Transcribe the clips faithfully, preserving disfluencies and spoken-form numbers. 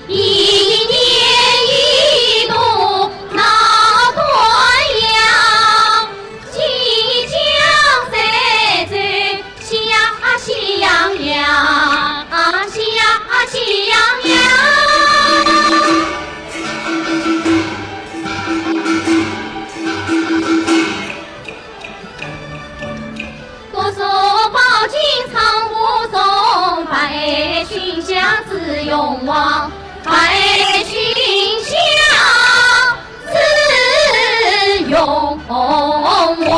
一年一度闹端阳，喜气洋洋，喜气洋洋，喜气洋洋。 读书包进仓库中，白云香自永旺，白云香自永旺。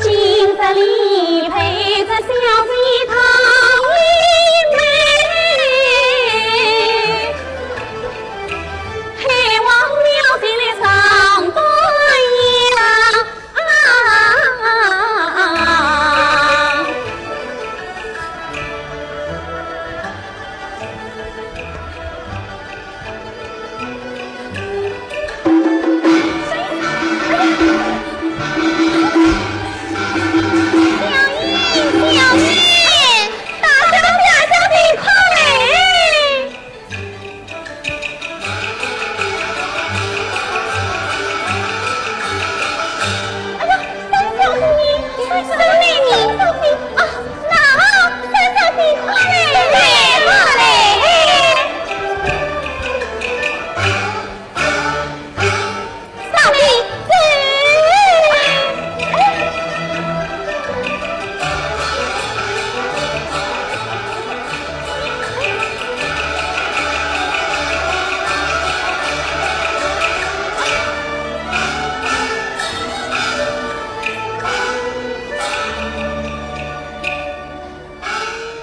今日里陪着小姐唐丽妹，陪王庙前来唱端阳。 小姐，小姐，大小姐，小姐，快来！ 哎呀，三小姐，三小姐，三小姐啊，哪哈，三小姐，快来，快来，哎。 上面走。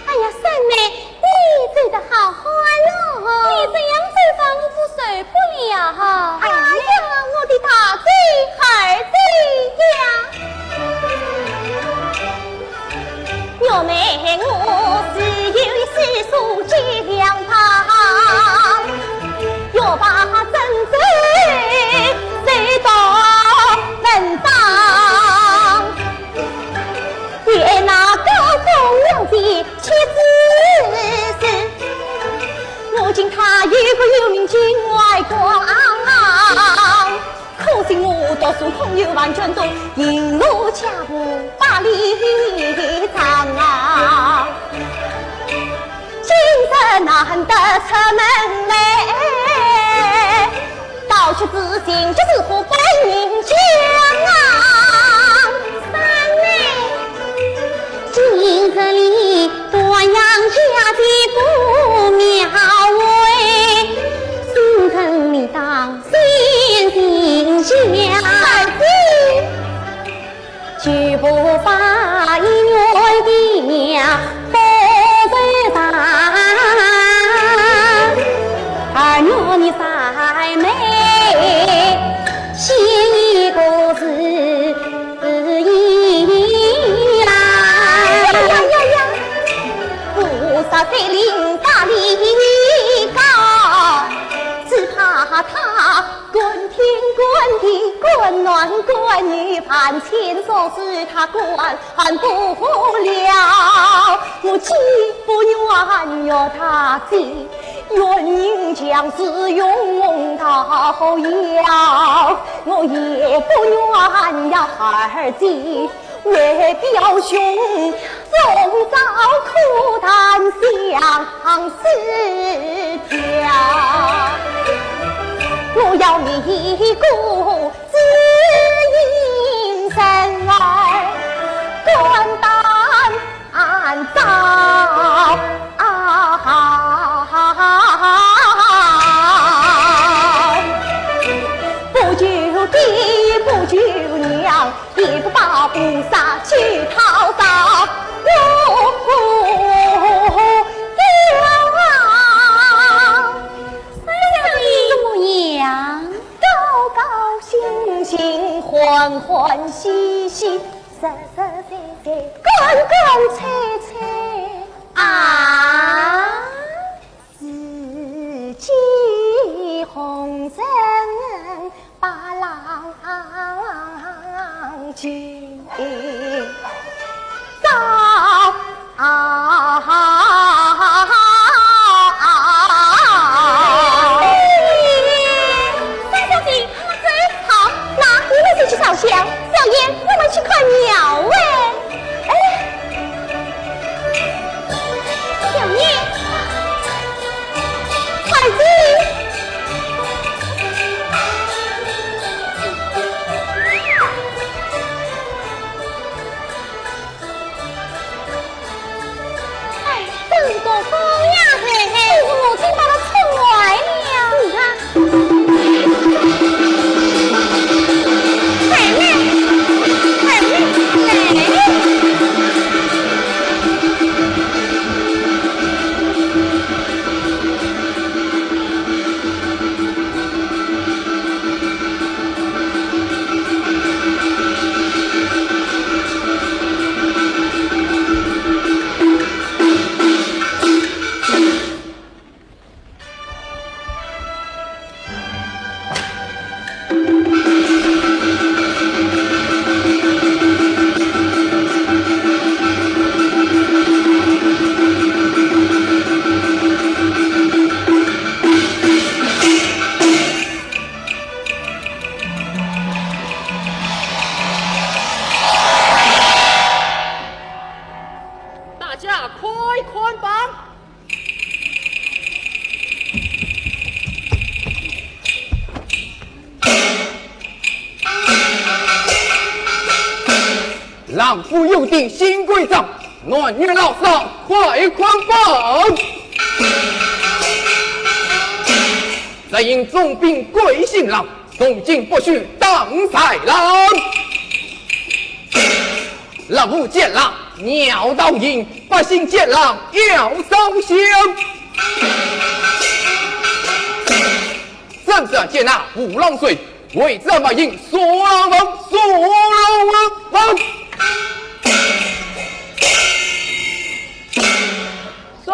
哎呀，三妹，你走得好快哟！你这样走法，我可受不了。哎呀，我的大姐、二姐呀！玉梅我自幼私宿街两旁，欲把珍珠送到门房。 与那高公娘的妻子是，我敬她有个有名情外光，可惜我读书空有万卷书，行路脚步百里长啊。今日难得出门来，子行，这是何番人讲啊？三妹，今日里端阳街的古庙会，新城里当先行家。二姐。 举步法一元的不是他，二元的三妹，先一个是一啦。呀呀呀呀！菩萨在临，法力高，只怕他 滚天滚地，滚男滚女，凡千岁是他管不了。我既不愿要他走，愿人将士永到老。我也不愿要二姐 为表兄终朝苦谈相思调。我要觅个知音人儿，肝胆照。不求爹，不求娘， 也不把菩萨去讨饶。哦，呀，三小姐怎么样？高高兴兴，欢欢喜喜，实实在在，干干脆脆。啊？ 四季红尘把郎君照。三小姐，好，那你们先去烧香，小燕，我们去看庙会。哎， 小燕，快进。哎，这个疯丫头，我真把她宠坏了。你看， 快来，快来，来！大家快看吧！ 郎府有定新规章，男女老少快看吧！只因总兵贵姓郎，从今不许当豺狼。 老夫见郎，尿道炎，百姓见郎，要烧香。圣上见那五郎水，为这么应所罗门，所罗门。送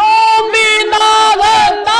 兵大人到。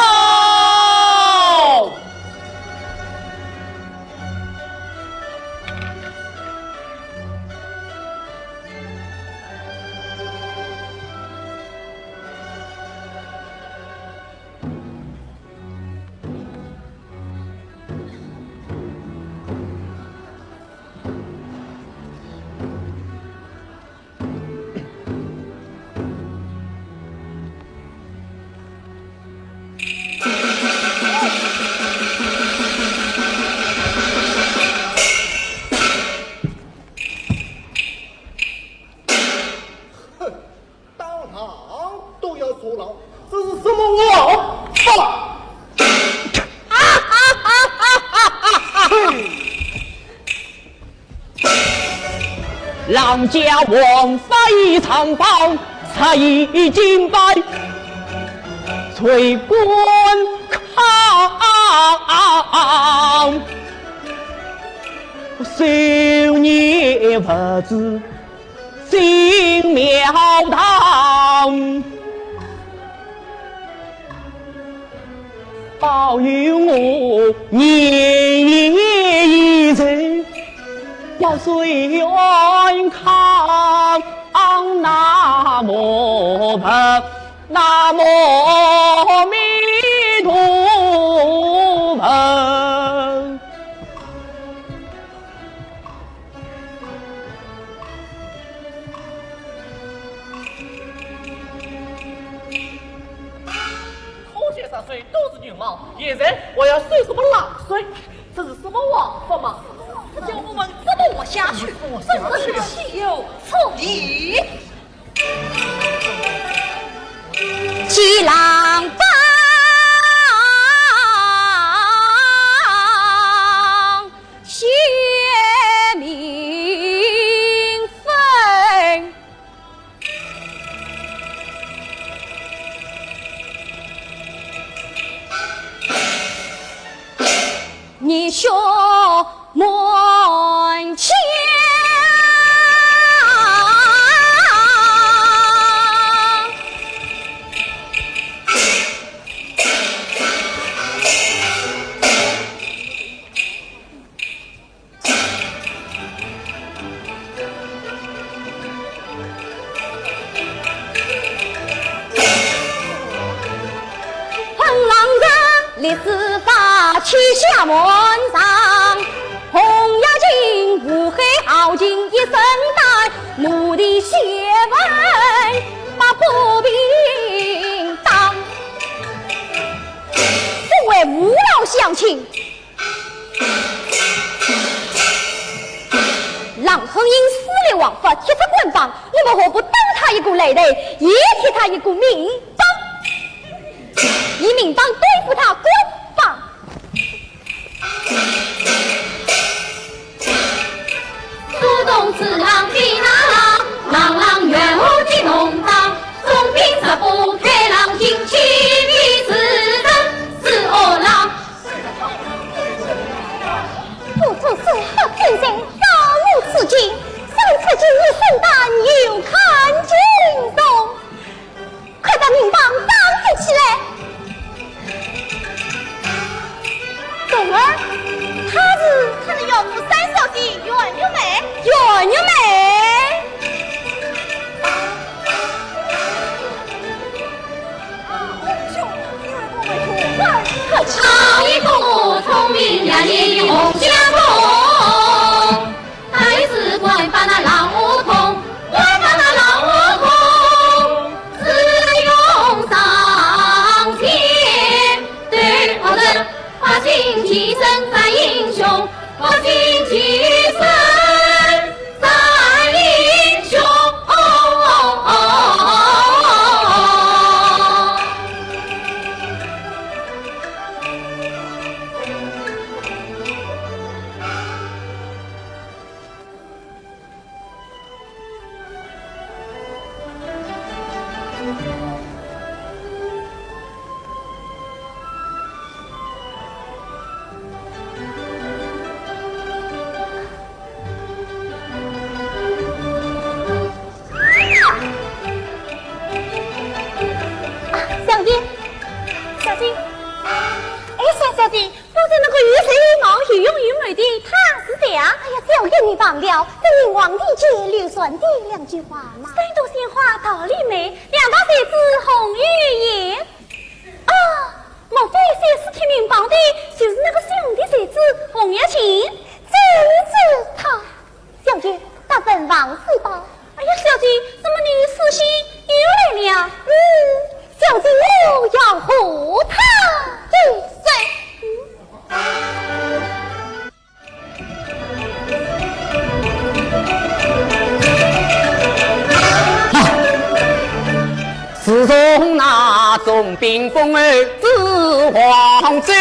郎家王法已上榜，才艺金牌，谁敢抗？少年不知进庙堂。 保佑我年年有余，要谁安康？南无佛，南无阿弥陀佛。 拖鞋上水都是牛毛，现在我要水什么冷水？这是什么王法吗？这叫我们怎么活下去？怎么活下去？岂有此理！ 各位父老乡亲， 郎恒因私立王法踢出官榜，你们何不打他一个擂台，也踢他一个民榜，以民榜对付他官榜？ 不知是何天才，到我此间，想出今日圣诞又看惊动。 快把民榜打开起来。童儿，她是，她是岳父三小姐，圆月妹。圆月妹。啊，兄，你为我们同伴客气。好一个聪明伶俐的红相公。 啊，小姐，小姐，哎，小，小姐， 刚才那个又瘦又高又勇又猛的，他是谁啊？哎呀，小姐，你忘了，这明皇帝见刘传的两句话吗？山东鲜花桃李美，两道才子红与颜。啊，莫非三四天民榜的，就是那个姓洪的才子洪月琴？正是他。 小姐，大人望喜吧。哎呀，小姐，怎么你的诗仙又来了？嗯，小姐，我要和他一试。啊！自从那总兵封侯之皇帝，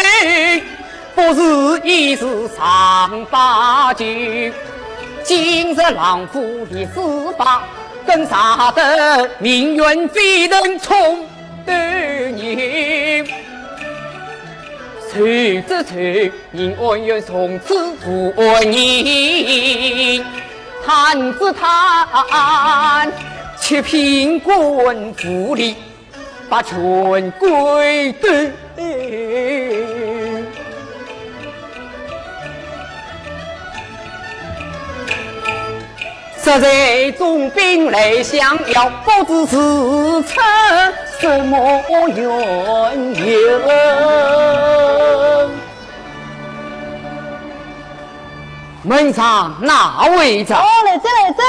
不是一时三八九，今日郎夫的死法，更杀得民怨沸腾冲斗热。谁知谁人恩怨从此无人，贪之贪，七品官无礼， 把权贵斗。实在总兵来相邀，不知是出什么缘由。门上哪位在？哦，来哉，来哉。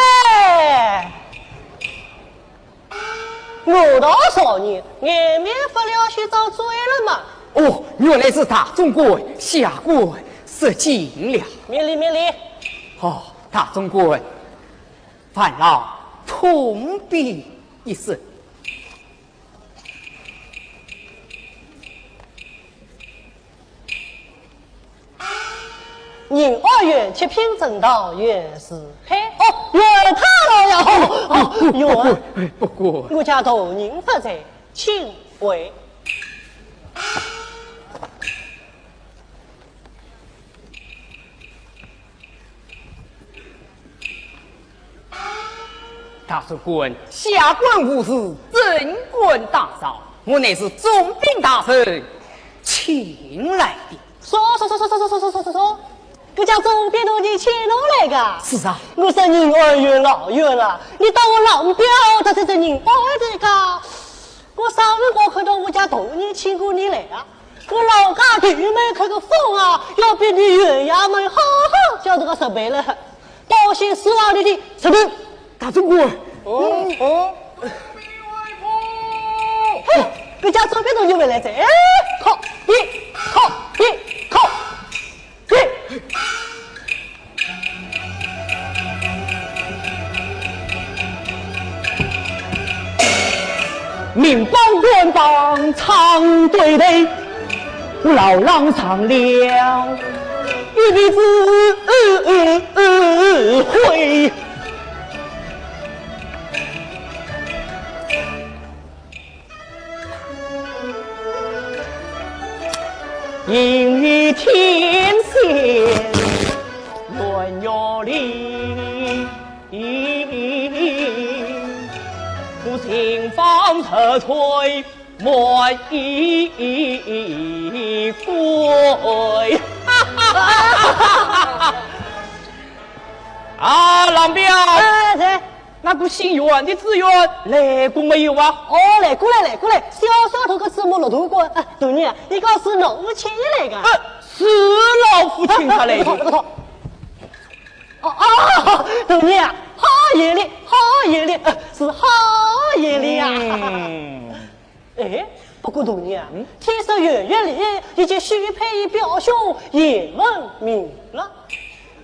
我道少爷，外面发了些遭罪了嘛。哦，原来是大总管、下官失敬了。免礼，免礼。哦，大总管，烦劳通禀一声。 银二院七品正道袁世海。哦，袁太老爷，哦，哦，袁。不敢，不敢。我家大人不在，请回。 大总管，下官无事，怎敢打扰？我乃是总兵大人，请来的。说说说说说说说说说说，搿家总兵大人请侬来个？是啊。我说银二院老袁啊，你当我老表，他是这银二的个？我啥辰光看到我家大人请过你来啊？ 我老家头门口个风啊，要比你县衙门好好叫这个十倍了。当心死亡的的石头。大总管。哦，哦。嘿，搿家总兵大人又来哉，哎，靠，一，靠，一，靠，一。 民帮官帮唱对台，我老狼上了一辈子灰。 应于天仙愿月里，我心房热泪满衣归。啊，狼彪！哎，谁？ 那个姓袁的知县来过没有啊？哦，来过了，来过了，小小头个芝麻绿豆官。啊，大人啊，你讲是哪个请伊来个？呃，是老夫请他来的。不错，不错。哦，哦，大人啊，好眼力，好眼力，呃，是好眼力啊。嗯。 哎，不过大人啊，嗯？听说袁月里已经许配伊表兄鄢文明了。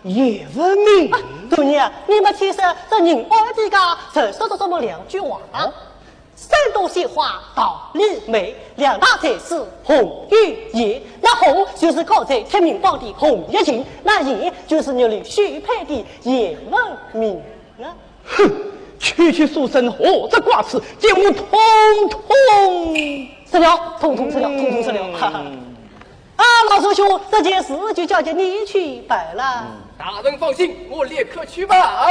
鄢文明？啊，大人啊，你没听说这银二的家传说着这么两句话啊？哦？山东鲜花桃李梅，两大才子洪与鄢，那洪就是刚才铁面帮的洪一琴，那鄢就是玉里许配的鄢文明啊。 哼，区区书生何足挂齿，将我统统吃了，统统吃了，统统吃了。嗯。哈哈。啊，老首兄，这件事就交给你去办了。嗯，大人放心，我立刻去办。啊，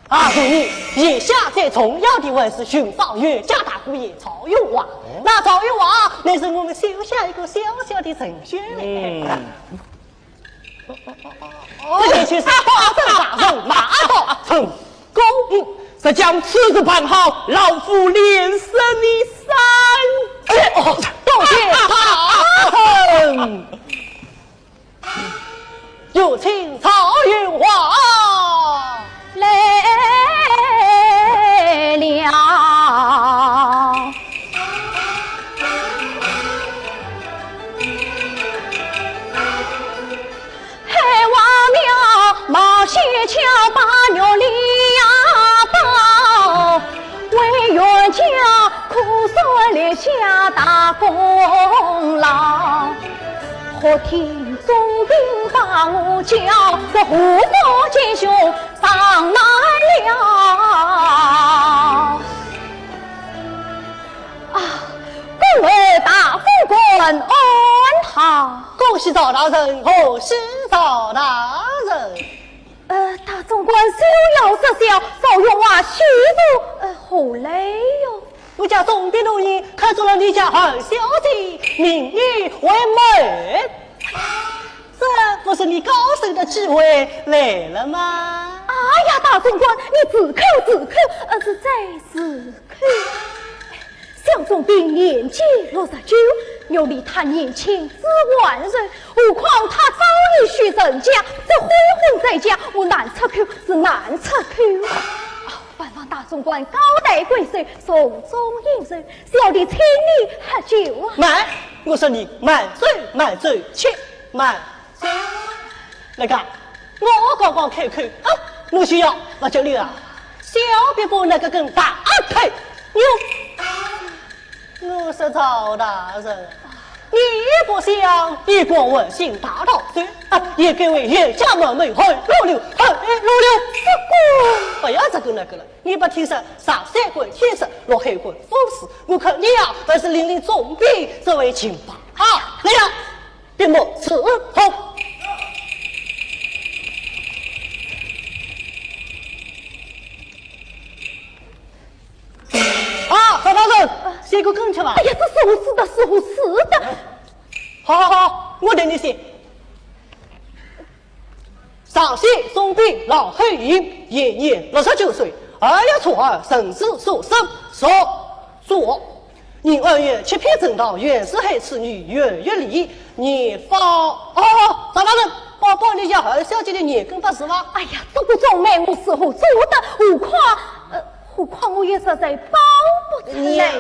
大人，眼下最重要的还是寻找袁家大姑爷曹玉华。哦。那曹玉华乃是我们手下一个小小的神仙嘞。嗯。 这就去是保证大人马到成功。嗯，若将此事办好，老夫连升你三级。哎，哦，多谢大人。有请曹玉华。来了。总兵把我叫，这虎豹奸雄上来了。啊，各位大总管安好。恭喜赵大人，贺喜赵大人。呃，大总管休要失笑，赵员外喜事，呃，何来哟？ 我家总兵大人看中了你家二小姐，命你为媒。这不是你高升的机会来了吗？哎呀，大总管，你住口，住口，呃，是再住口。小总兵年纪六十九，我比他年轻只万岁，何况他早已许人家，这悔婚在家，我难出口，是难出口啊。 万望大总管高抬贵手，重重应承，小弟请你喝酒啊。慢，我说你慢走，慢走，且慢走。那个，我刚刚开口啊，我需要喝酒了啊。小婢把那个更大啊，呸，我说赵大人，你不想一个温馨大老妪，啊，也给为冤家满门害路流，害路流。不要这个那个了，你不听说上山观天色，落海观风势，我看你呀，还是领领总兵这回去吧。啊，来呀，闭目侍候。 啊，赵大人，先过跟去吧。哎呀，这是何事的，是何事的？好好好，我等你去。上山总兵老侯英，现年六十九岁，二月初二，辰时戌申，属猪。 年二月，七品正道，元始海处女，元月里，年方，哦，赵大人，帮帮你家二小姐的年庚八字吧。哎呀，这个中媒我是何做得，何况，呃，何况我也实在报不出来呀。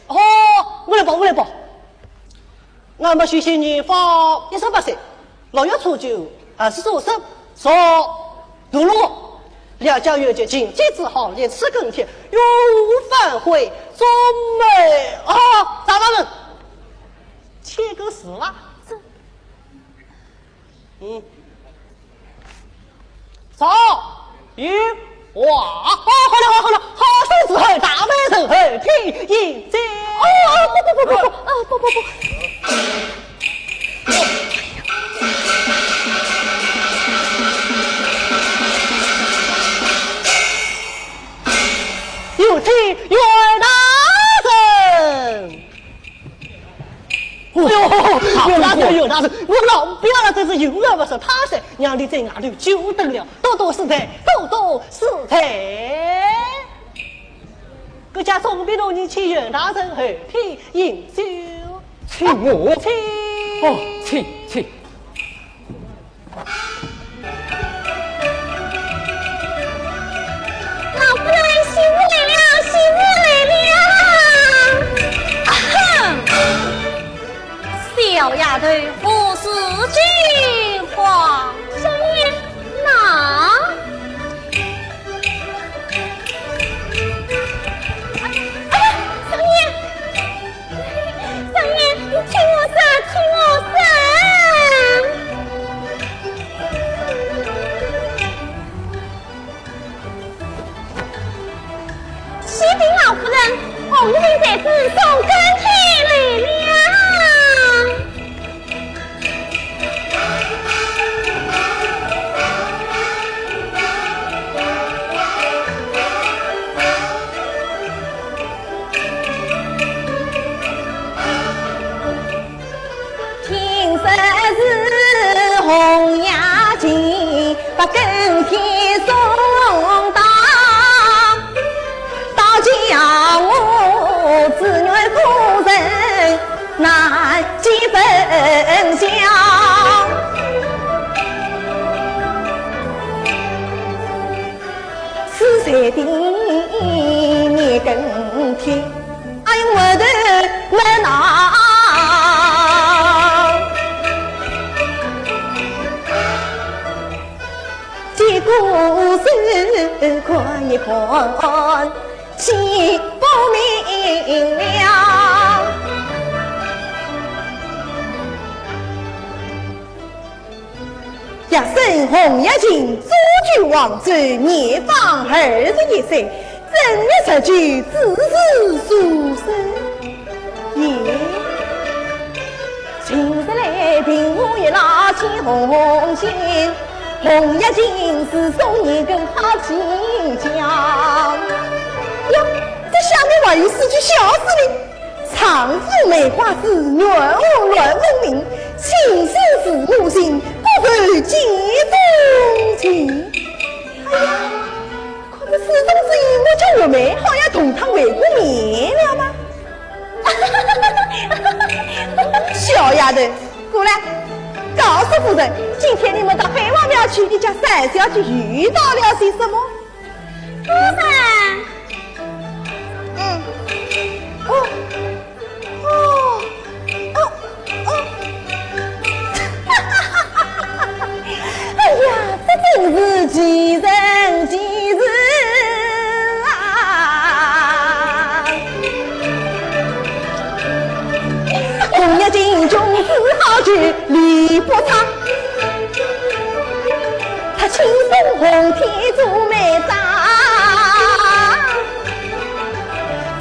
哦，我来报，我来报。 那么许仙年方一十八岁，六月初九，二十四岁，属兔龙。两家冤家情结之好，连此更添，永无反悔，中媒啊，赵大人，签个字吧。这嗯。赵云华，哦，好了，好了，好了，好事之后，大媒人后天迎接。哦，不不不不不，哦，不不不。有请袁大人。 哎呦，袁大人，袁大人，我老表了，真是有眼不识泰山，让你在外头久等了，多多恕罪，多多恕罪。各家总兵大人请袁大人后天饮酒。请我？请。哦，请，请。 老夫人，媳妇来了，媳妇来了！啊哼，小丫头，何事惊慌？少爷，那……哎呀，少爷！ 少爷，你听我说，听我说。启禀老夫人，红衣令在此送更帖来了。 听说是红雅琴把更帖送到，倒叫我紫苑夫人难见分晓。 是谁的年更帖？哎呦，我的妈呐！结果是看一看，岂不明了？生洪一琴，祖居黄州，年方二十一岁，正月十九子时出生。耶，近日来平湖一老千红红星，洪一琴是送你更好吉祥。哟，这下面还有四句小诗呢。 丈夫梅花枝，男儿乱凤鸣，卿心似我心，不如镜中情。哎呀，看这诗中之意，我家月梅好像同他会过面了吧？小丫头，过来，告诉夫人，今天你们到海王庙去，你家三小姐遇到了些什么？ 夫人。嗯。哦，哦，哦，哦。哎呀，这真是奇人奇事啊！红叶金琼子好去理不差。 他亲送红帖做媒妁，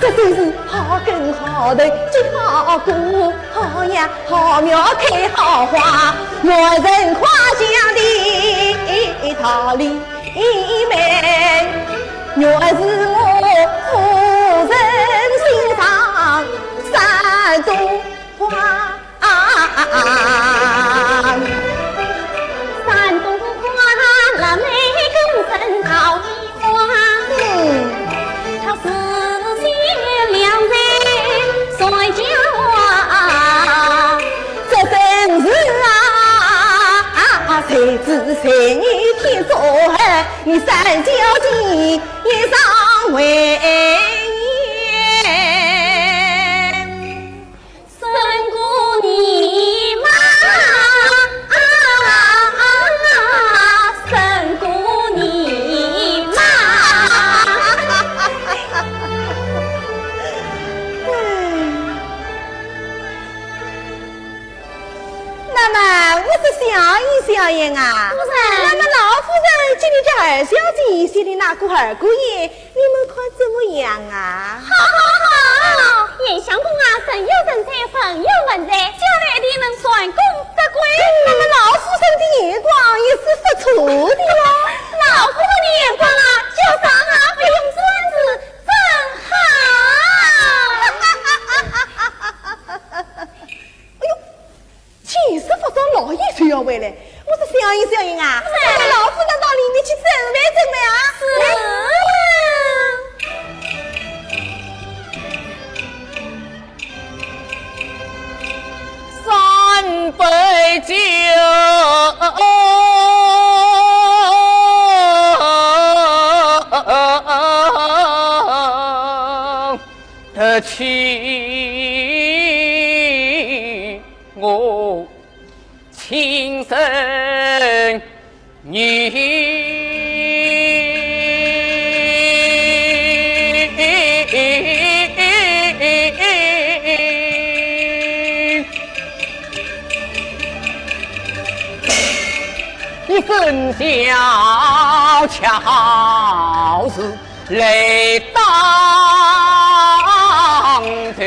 这真是好根好头结好果，好呀好苗开好花，莫人夸奖的道理美，原是我夫人心上三朵花。 啊，山东花，腊梅更胜桃李花。嗯。她是贤良人，谁家啊？这真是啊，谁知谁与天作合，你三小姐也尚未言。 胜过你妈，胜过你妈。那么我是小英小英啊。夫人。那么老夫人给你家二小姐写的那个二姑爷， 你们看怎么样啊？好，好，好！严相公啊，人有人才，文有文才，将来一定能传功得官。那么老夫人的眼光也是不错的呀。老夫人的眼光啊，叫啥啊？不用转是真好。哎呦， 琴瑟发作，老爷就要回来。我说小英，小英啊，是。快到老夫人到里面去准备准备啊。是。来。三杯酒，得起 我情深意。你真巧巧是 来当头。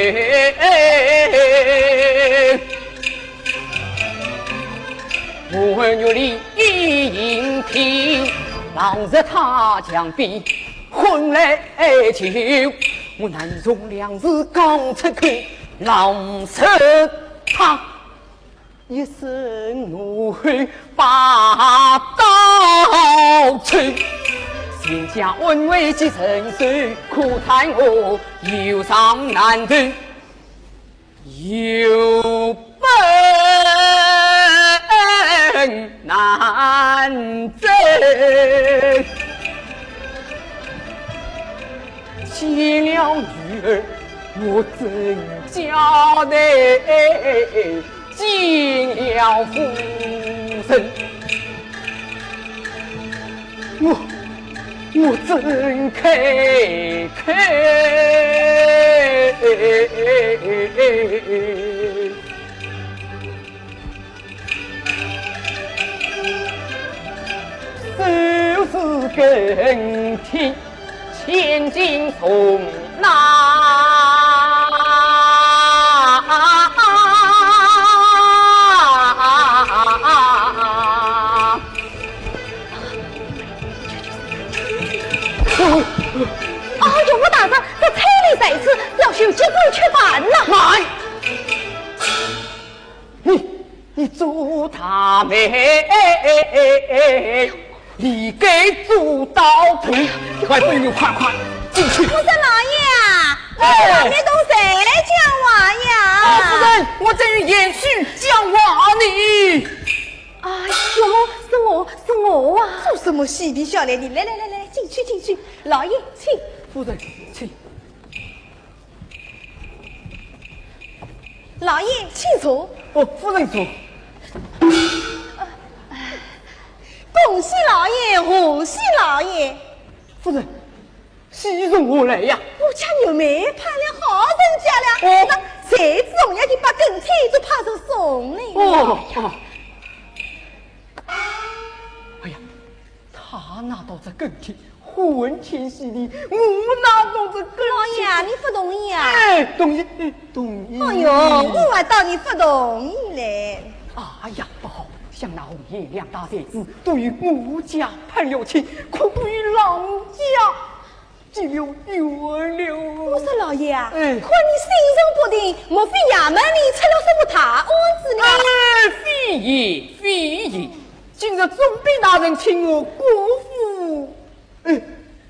我月里一阴天，狼入他墙壁，昏来求，我难从粮食讲出口，狼入他 一声怒吼把刀抽，全家安危皆承受，可叹我有伤难酬，有本难征。见了女儿，我怎交代？ 见了夫人，我，我怎开口？臣听千金颂呐。哎呦，武大人，这催你在此，老朽急中缺饭了。慢！你，你做大媒，你该做到头，还不如快快进去。我说老爷啊，哎，你都在讲话呀？啊，夫人，我正与贤婿讲话呢。哎呦，是我，是我啊。做什么嬉皮笑脸的？来来来来，进去进去。老爷，请。夫人，请。 老爷，请坐。哦，夫人坐。恭喜老爷，贺喜老爷。夫人，喜从何来呀？我家玉梅盼了好人家了，哦。那才子红呀，你把跟帖都派人送来了。哦，哦。哎呀， 他拿到这跟帖，欢天喜地，我拿到这跟帖。老爷啊，你不同意啊？哎，同意，哎，同意。哎呦，我还当你不同意嘞。哎呀，不好，想那红颜两大才子都与我家攀了亲，可都与郎家结了怨了。我说老爷啊，哎。看你心神不定，莫非衙门里出了什么大案子呢？哎，非也，非也。 今日总兵大人请我过府，哎，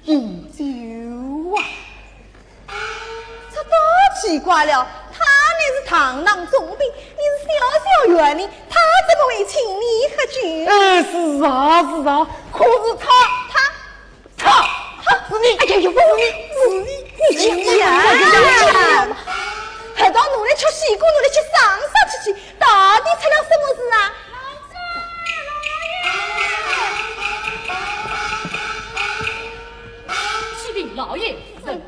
饮酒啊。这倒奇怪了，他乃是堂堂总兵，你是小小县令，他怎么会请你喝酒？哎，是啊，是啊，可是他，他，他，他是你，哎呀，又不是你，是你，你讲呀，喝到侬来吃西瓜，侬来吃生杀吃去，到底出了什么事啊？ 启禀老爷夫人，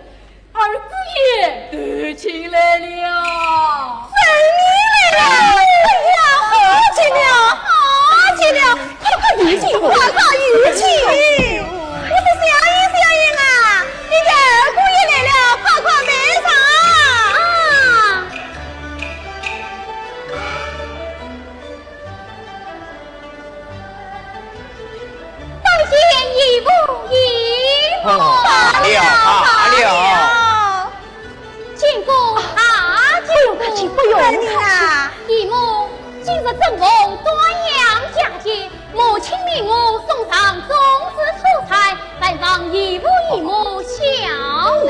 二姑爷投亲来了。投亲来了！哎呀，好极了，好极了！快快有请，快快有请！我说小英，小英啊，你家二姑爷来了，快快备茶啊！ 拜见姨母姨母。罢了，罢了。见过大姐夫。不用客气，不用客气。姨母，今日正逢端阳佳节，母亲命我送上粽子土菜，拜望姨母姨母笑纳。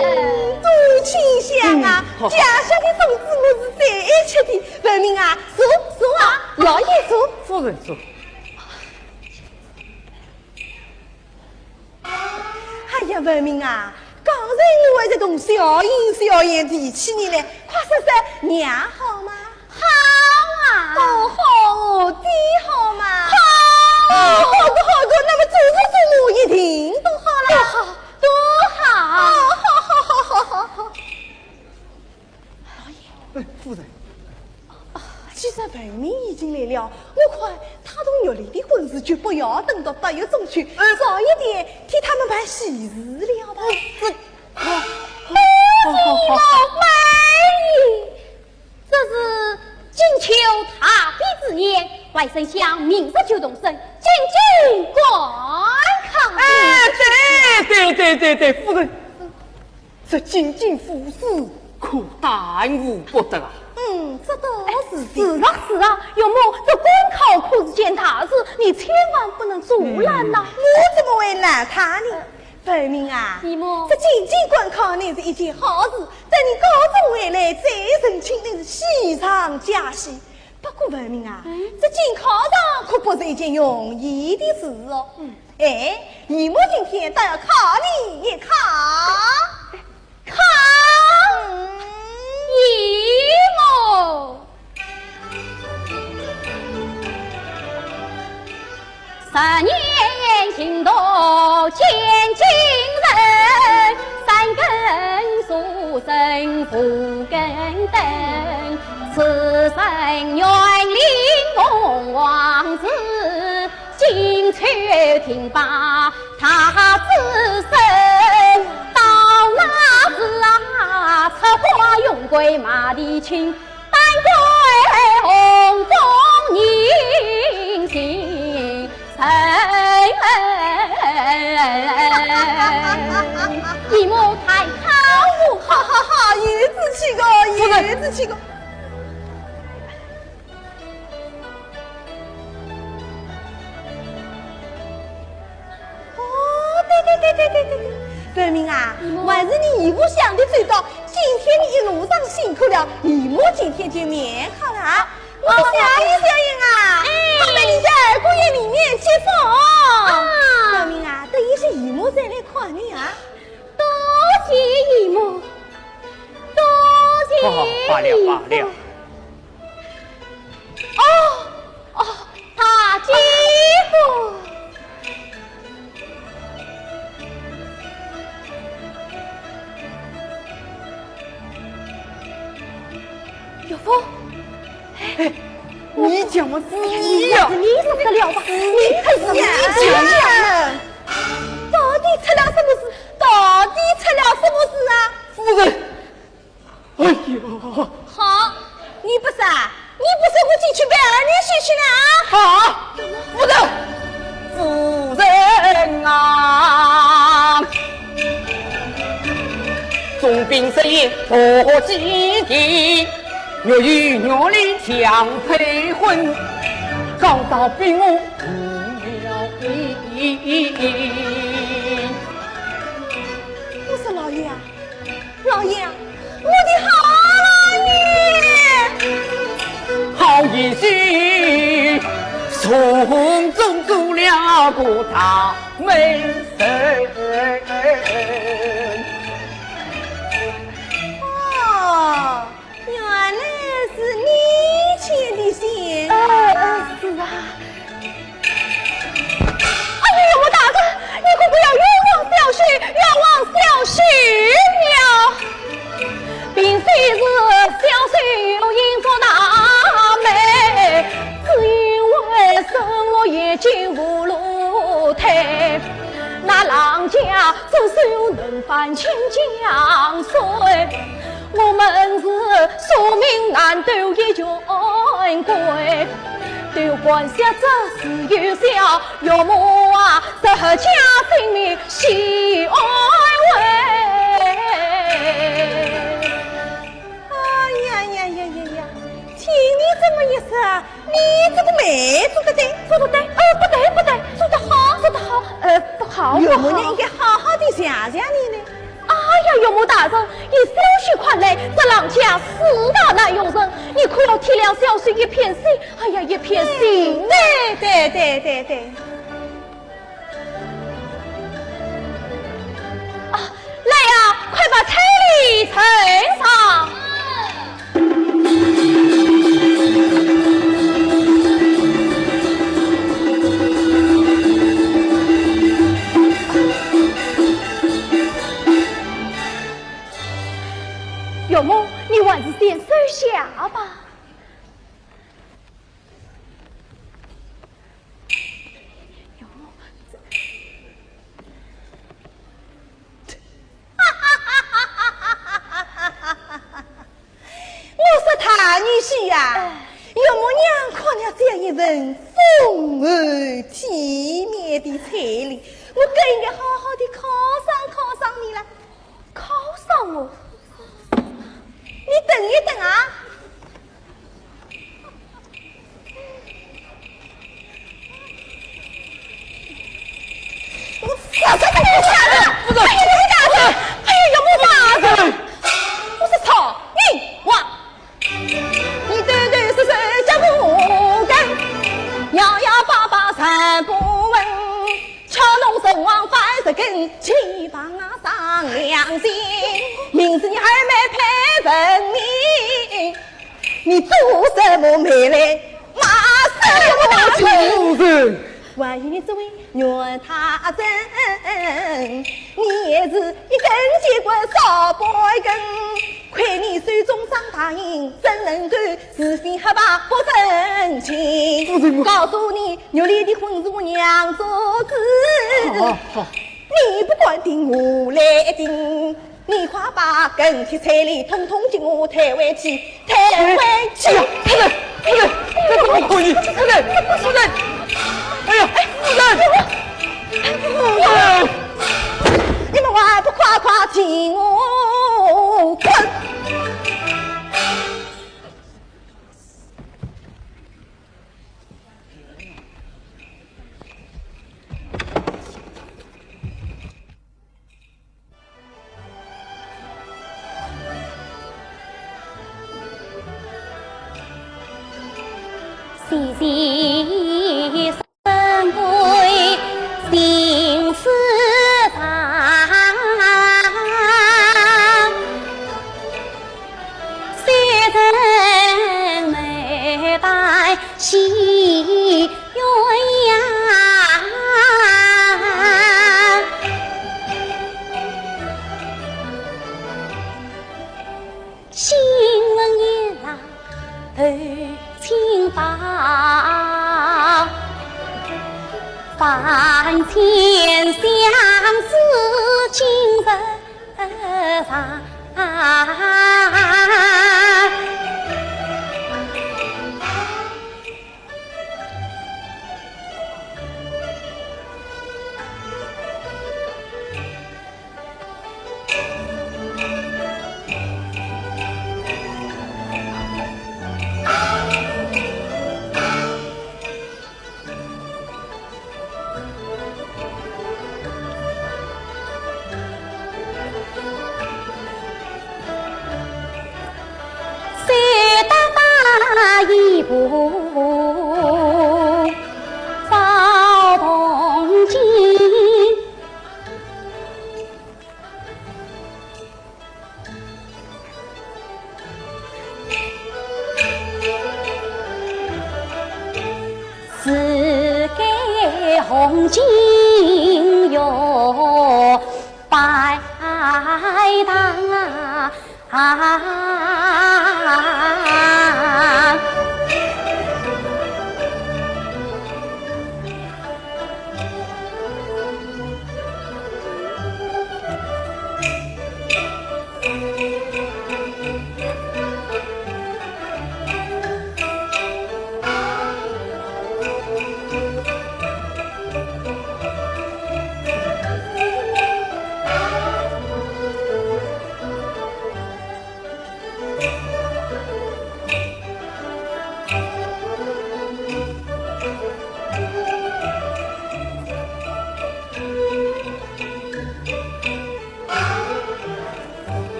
多清香啊，嗯，好，好。家乡的粽子我是最爱吃的。文明啊，坐，坐啊，老爷坐。夫人坐。 哎呀，文明啊，刚才我还在同小英小英提起你嘞，快说说，娘好吗？好啊。哦，好，爹好吗？好。好的，好的，那么祖祖祖母一定都好了。都好，都好。哦，好，好，好，好，好。 老爷。哎，夫人。啊，既然文明已经来了，我看他同玉林的婚事就不要等到八月中秋，哎。早一点替他们办喜事了吧。这，好，好，好，好，好。这是金秋大比之年，外甥想明日就动身，进京赶考。哎，对，对，对，对，对，夫人。 这进京赴试可耽误不得啊。嗯，这倒是的。是啊，是啊，岳母，这赶考可是件大事，你千万不能阻拦呐。嗯。我怎么会拦他呢？文明啊，姨母。这进京赶考乃是一件好事，等你高中回来再成亲，乃是喜上加喜。不过文明啊，嗯？这进考场可不是一件容易的事哦。嗯。 哎，姨母今天倒要考你一考。考？嗯。姨母。金秋亭把他子孙，到那时啊，插花用桂马蹄轻，丹桂红中人情深。姨母太好了。哈哈哈，有志气个，有志气个。 哦，对对对对对对对，文明啊，还是你姨母想的周到。今天你一路上辛苦了，姨母今天就蛮好了啊。我的小姨小姨啊，哎，快来你家二姑爷里面接风。啊，文明啊，等一歇姨母再来看你啊。多谢姨母，多谢姨母。好好，罢了罢了。 哦，哦，大姐夫。岳父。哎，你讲么子呀？你说得了吧？你太讲了。到底出了什么事？到底出了什么事啊？夫人， 哎呀，好，你不说，你不说，我进去陪二娘歇歇呢啊！啊，夫人，夫人啊！总兵设宴何几天，若有玉女强配婚，告到兵部无聊。我说老爷啊， 老爷，我的好老爷！好一些，从中做了个大媒人。哦，原来是你牵的线啊。呃，呃，是啊。 哎呀，岳母大人，你可不要冤枉小婿，冤枉小婿了。平时是小婿有意做大媒，只因为生活已经无路退，那郎家只收能饭钱江水。 我们是宿命难渡一穷鬼，都怪小侄子幼小，岳母啊，这家性命谁安慰？哎呀呀呀呀呀，听你这么一说， 你这个媒做得对，做得对，哦，不对，不对，做得好，做得好，呃，不好，不好。岳母娘应该好好地谢谢你呢。哎呀，岳母大人，依小婿看来，这郎家势大难容忍，你可要体谅小婿一片心，哎呀，一片心。对，对，对，对，对。 啊，来呀，快把彩礼呈上。岳母，你还是先收下吧。 我说大女婿呀，岳母娘看了这样一份丰厚体面的彩礼，我更应该好好地犒赏犒赏你了。犒赏我？你等一等啊！ 我啥啥都不晓得，不是，哎呀，我打人，哎呀，我打人，我是草民哇！你兜兜是手脚不干，摇摇摆摆站不稳，巧弄成王翻十根，欺负啊上良心。明日你二妹配文明， 你做什么媒来骂什么大人？夫人。万一你这位冤大人，你也是一根筋骨少半根，亏你手中长刀答应怎能够是非黑白不分清？不行，我告诉你，玉里的婚事我娘做主。好，好。你不管定，我来定。你快把跟帖彩礼统统给我退回去，退回去。哎呀，不能，不能，这怎么可以？不能，不能！哎呀，不能！不能！你们还不快快替我滚！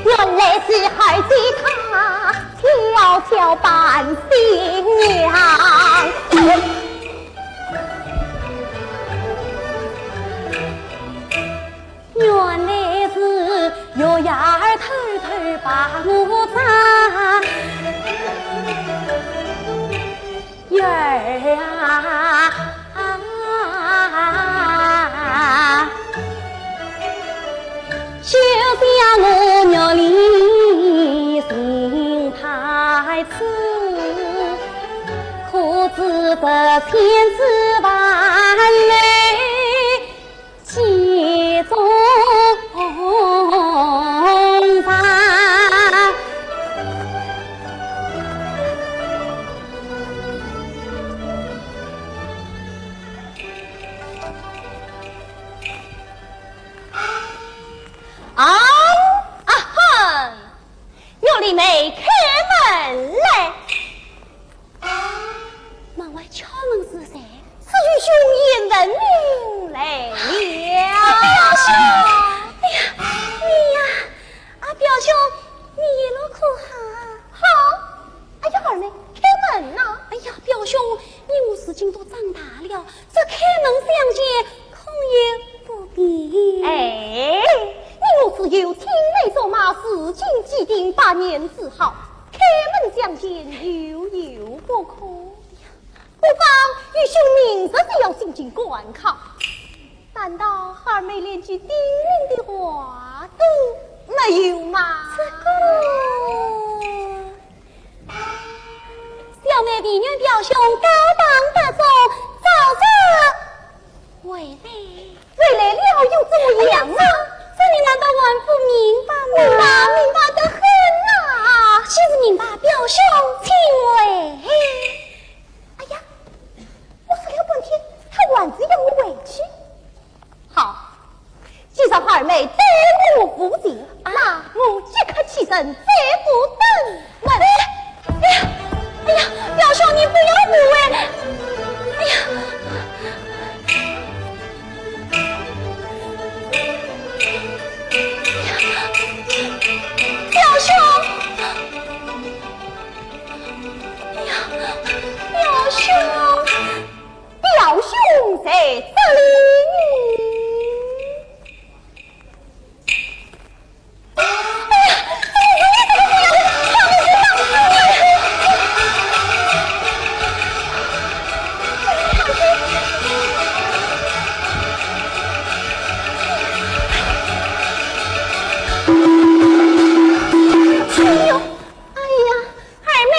原来是孩子他小小扮新娘。 原来是月牙儿偷偷把我抓，月儿啊，休想我玉里寻太子，可知这千丝万缕 几种花。啊，啊哼！ 玉里妹，开门来。门外敲门是谁？是愚兄鄢文明来了。表兄，哎呀，你呀，啊，表兄，你一路可好？好。哎呀，二妹，开门呐。哎呀，表兄，你我如今都长大了， 这开门相见，恐有不便。哎，你我自幼青梅竹马，如今既定百年之好，开门相见又有不可。不妨愚兄明日就要进京赶考，难道二妹连句叮咛的话都这个，小妹唯愿表兄高堂大坐，早日回来。回来了又怎么样啊？哎呀，这，这你难道还不明白吗？明白，明白得很呐。既是明白，表兄请回。哎呀，我说了半天，他还是要我回去。 好，既然二妹对我无情，那我即刻起身，再不等了。哎呀，哎呀，表兄，你不要误会。哎呀，表兄，哎呀，表兄。 表兄在这里。哎呦，哎呀，二妹，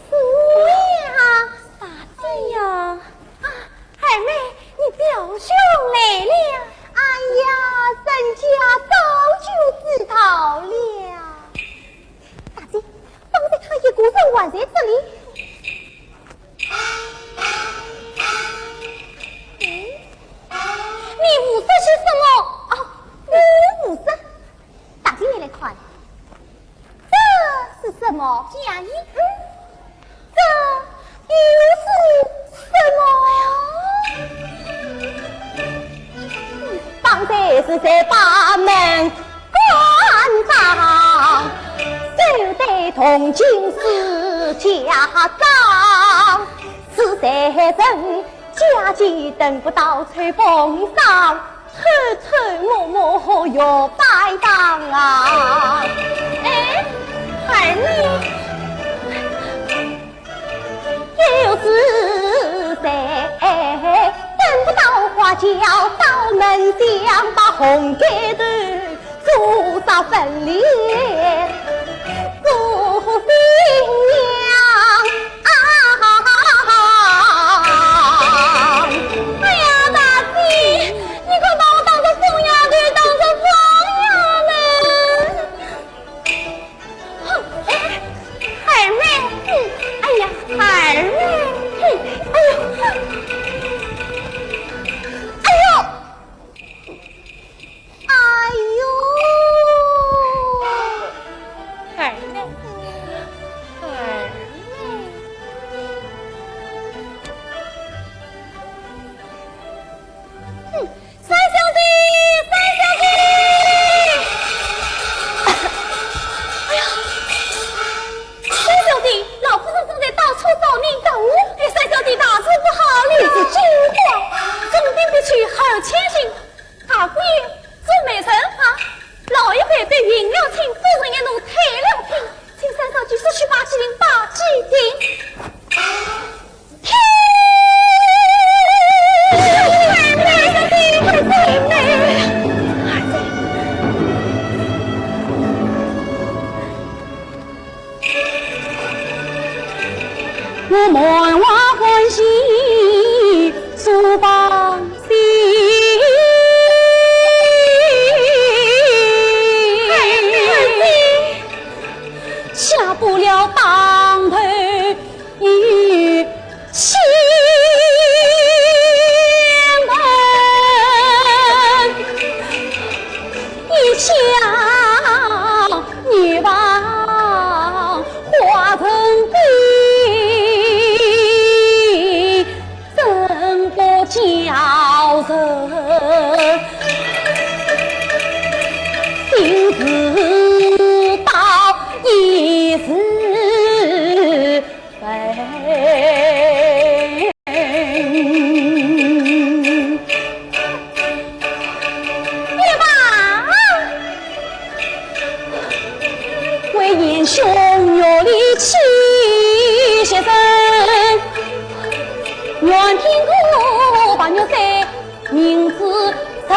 是我呀。啥子呀？啊，二妹，你表兄来了。哎呀，人家早就知道了。大姐，方才他一个人还在这里。嗯，你胡说些什么？啊，我胡说？大姐，你来看。 这是什么？嫁衣。嗯，这又是什么？方才是在把门关上，手戴铜金丝嫁妆，是谁人 家己等不到吹风霜，偷偷摸摸又摆荡啊。哎，二妹。又是谁等不到花轿到门厢，把红盖头 做啥分离？做新娘啊！哎呀，大姐，你可把我当作疯丫头，当作疯丫头！哼，哎，二妹，哎呀，二妹，哎呦，哎呦！ 哎呦，二妹，二妹。哼，三小姐，三小姐！哎呀，三小姐，老夫人正在到处找你。找我？哎，三小姐，大事不好了！你是惊慌，总兵必去，后千行。 大姑爷做媒人啊，老一辈对云娘亲都是一怒退了兵，请三少爷速去把几亭把几亭。我满怀欢喜，苏芳心。下不了当头一千万，一家女房 化成冰，怎不叫人心自刀一时悲。 为贤兄玉里起些身，愿天公白玉山名字在。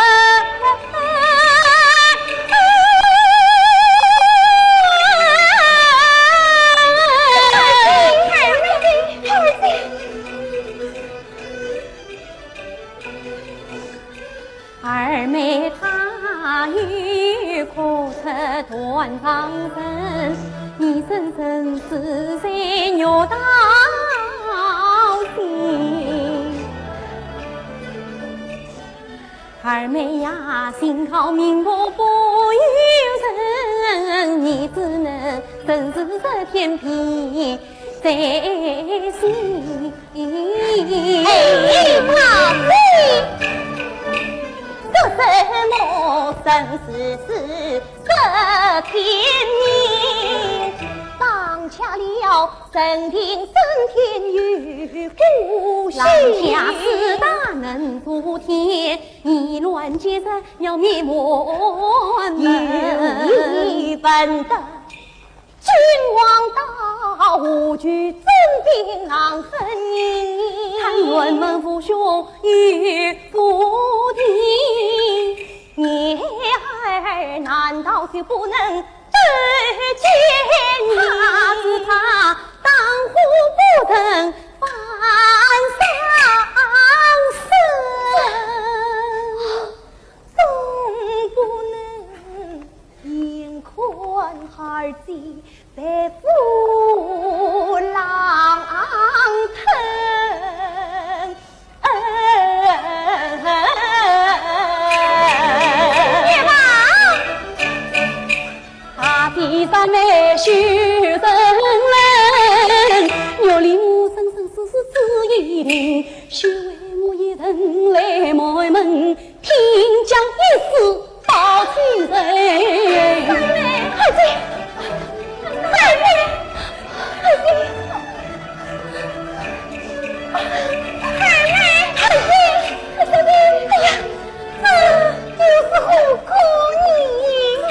万丈人，你生生死在玉堂前。二妹呀，幸好命我不由人，你只能生死这天边再行。哎，宝贝，说什么生死是 这天年，放下了人定升天有福气。放下四大能做天，你乱结煞要灭门。有一本的君王道，何惧征兵狼分你。他辕门父兄与父弟， 你儿难道就不能得见你？怕只怕当户不成反丧身，总不能眼看儿子 被父郎吞。爹妈！啊，第三妹许人人，玉林生生世世只一定，休为我一人来埋门， 拼将一死报亲人。三妹，快点！三妹，快点！三妹，快点！三妹，哎呀，这又是何苦呢？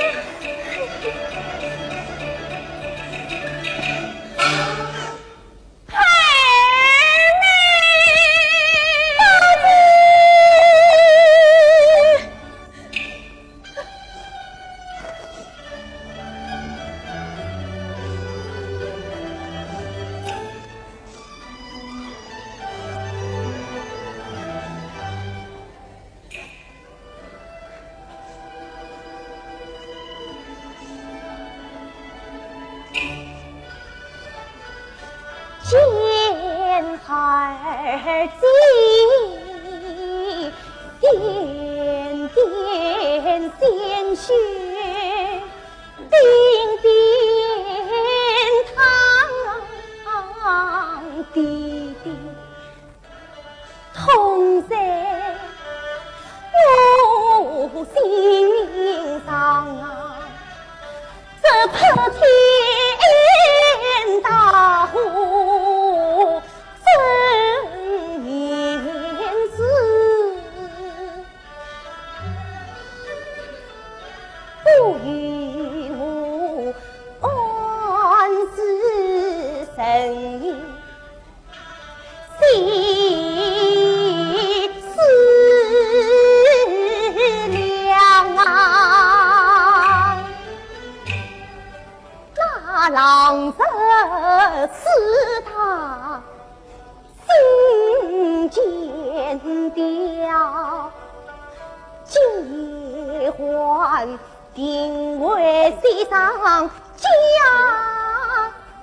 见孩儿滴点点鲜血，叮叮当滴滴。 痛在我心上啊，这破天大祸真严重，不由我暗自神疑。 心思量啊，那狼藉此大心奸刁，竟还 定为世上家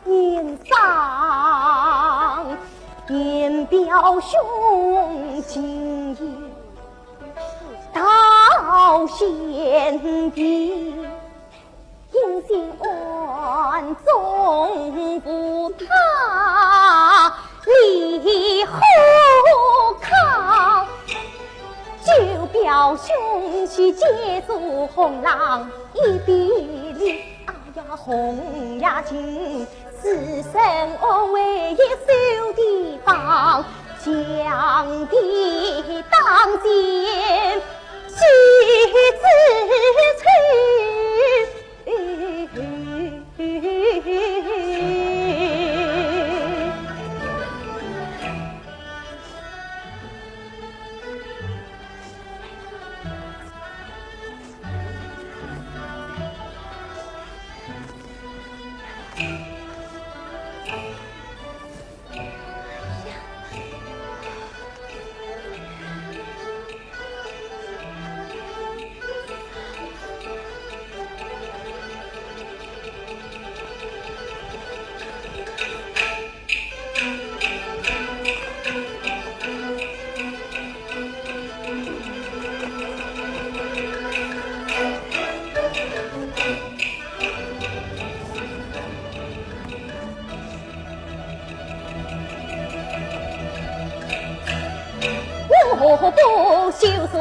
言伤，言表兄情意到先边，因心暗中扶他，你何靠？ 就表兄去借助红郎一臂力，哎呀，红呀情，此生我唯一守的房，将地当先，去之处。 哎呀，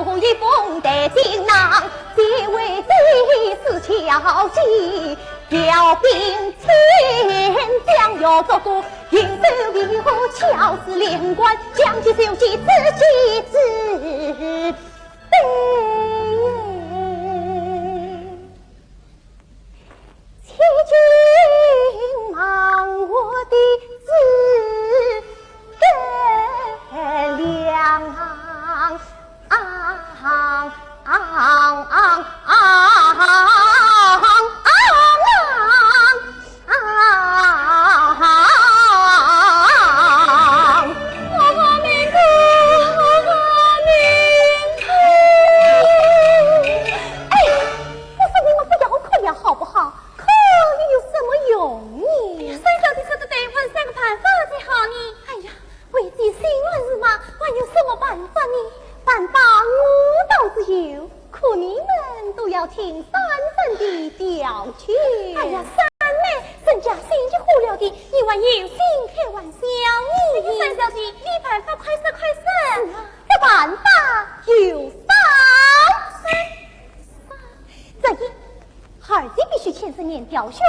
红衣凤带锦囊，这位的是小姐，调兵遣将要捉个，营救为何，巧似连环，将计就计，自己自毙。 千军望我的诸葛亮。哎，我说你们不要哭了好不好？ 哭又有什么用呢？哎呀，三小姐说得对，我想个办法才好呢。哎呀，为姐心乱如麻，还有什么办法呢？办法我倒是有，可你们都要听三婶的调去。哎呀，三妹，人家心急火燎的，你还有心开玩笑呢？哎呀，三小姐，你办法快说快说。是啊，这办法有三。 这一，二姐必须牵手你表兄，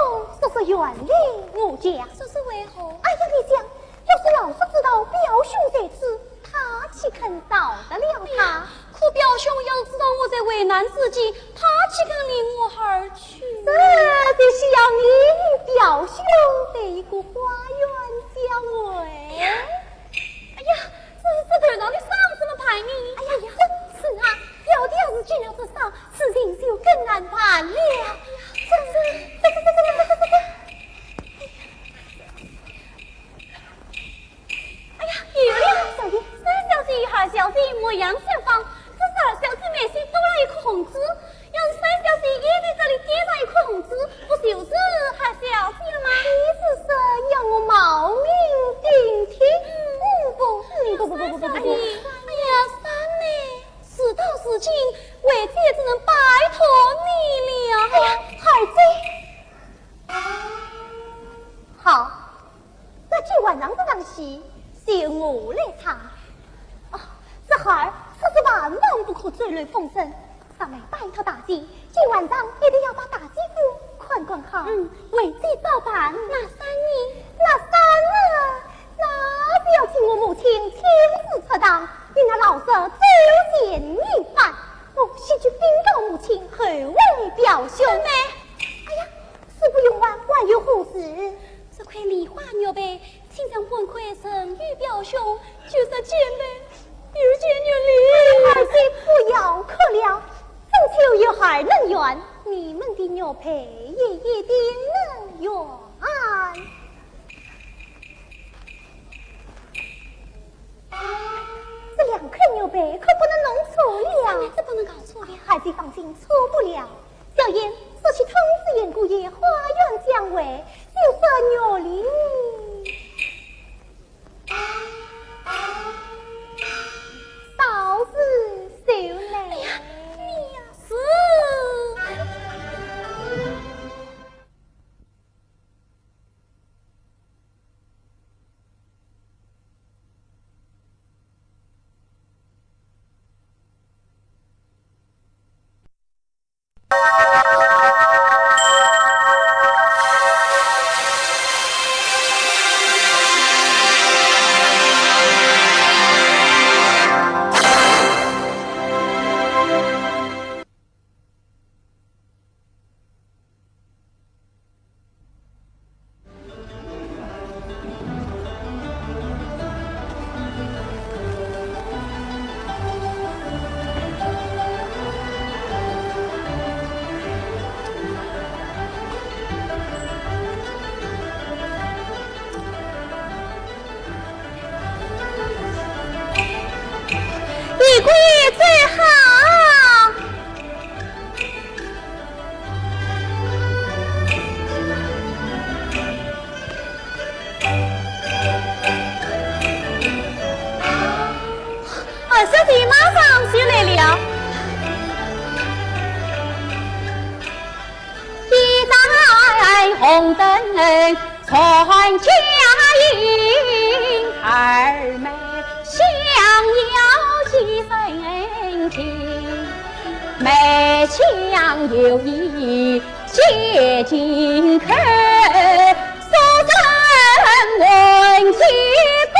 速速远离我家。这是为何？哎呀，你想，要是老叔知道表兄在此，他岂肯饶得了他？可表兄要是知道我在危难之际，他岂肯离我而去？这就需要你与表兄在一个花园相会。哎呀，这，这头脑里想什么办呢？哎呀呀，真是啊，表弟要是进了这伤， 事情就更难办了。这是，这这这这这这这这。哎呀，有了！小姐，三小姐与二小姐模样相仿，只是二小姐眉心多了一颗红珠，要是三小姐也在这里点上一颗红珠，不就是二小姐了吗？你是说要我冒名顶替？嗯。不不不不不不不不。哎呀，三妹。 事到如今，为姐只能拜托你了。哎呀，二姐。好，那今晚上这场戏，就我来唱。哦，这孩儿，此事万万不可走漏风声。三妹拜托大姐，今晚上一定要把大姐夫看管好。嗯，为姐照办。那三呢？那三呢？ 那就要请我母亲亲自出堂，与那老侄周旋一番。我先去禀告母亲，后会表兄。三妹。哎呀，事不宜迟，还有何事？这块梨花玉佩，请将本块赠与表兄，就说姐妹遇见月里。哎呀，二姐不要哭了，中秋有儿能圆，你们的玉佩也一定能圆。 这两块玉佩可不能弄错了。三妹，这不能搞错了。孩子放心，错不了。小燕，速去通知严姑爷花园相会，就说月里到此就来。哎呀，你呀，是。一个月最好。二小姐马上就来了。一盏红灯传佳音，二妹相邀几分情。梅香又一解进口，所剩闻记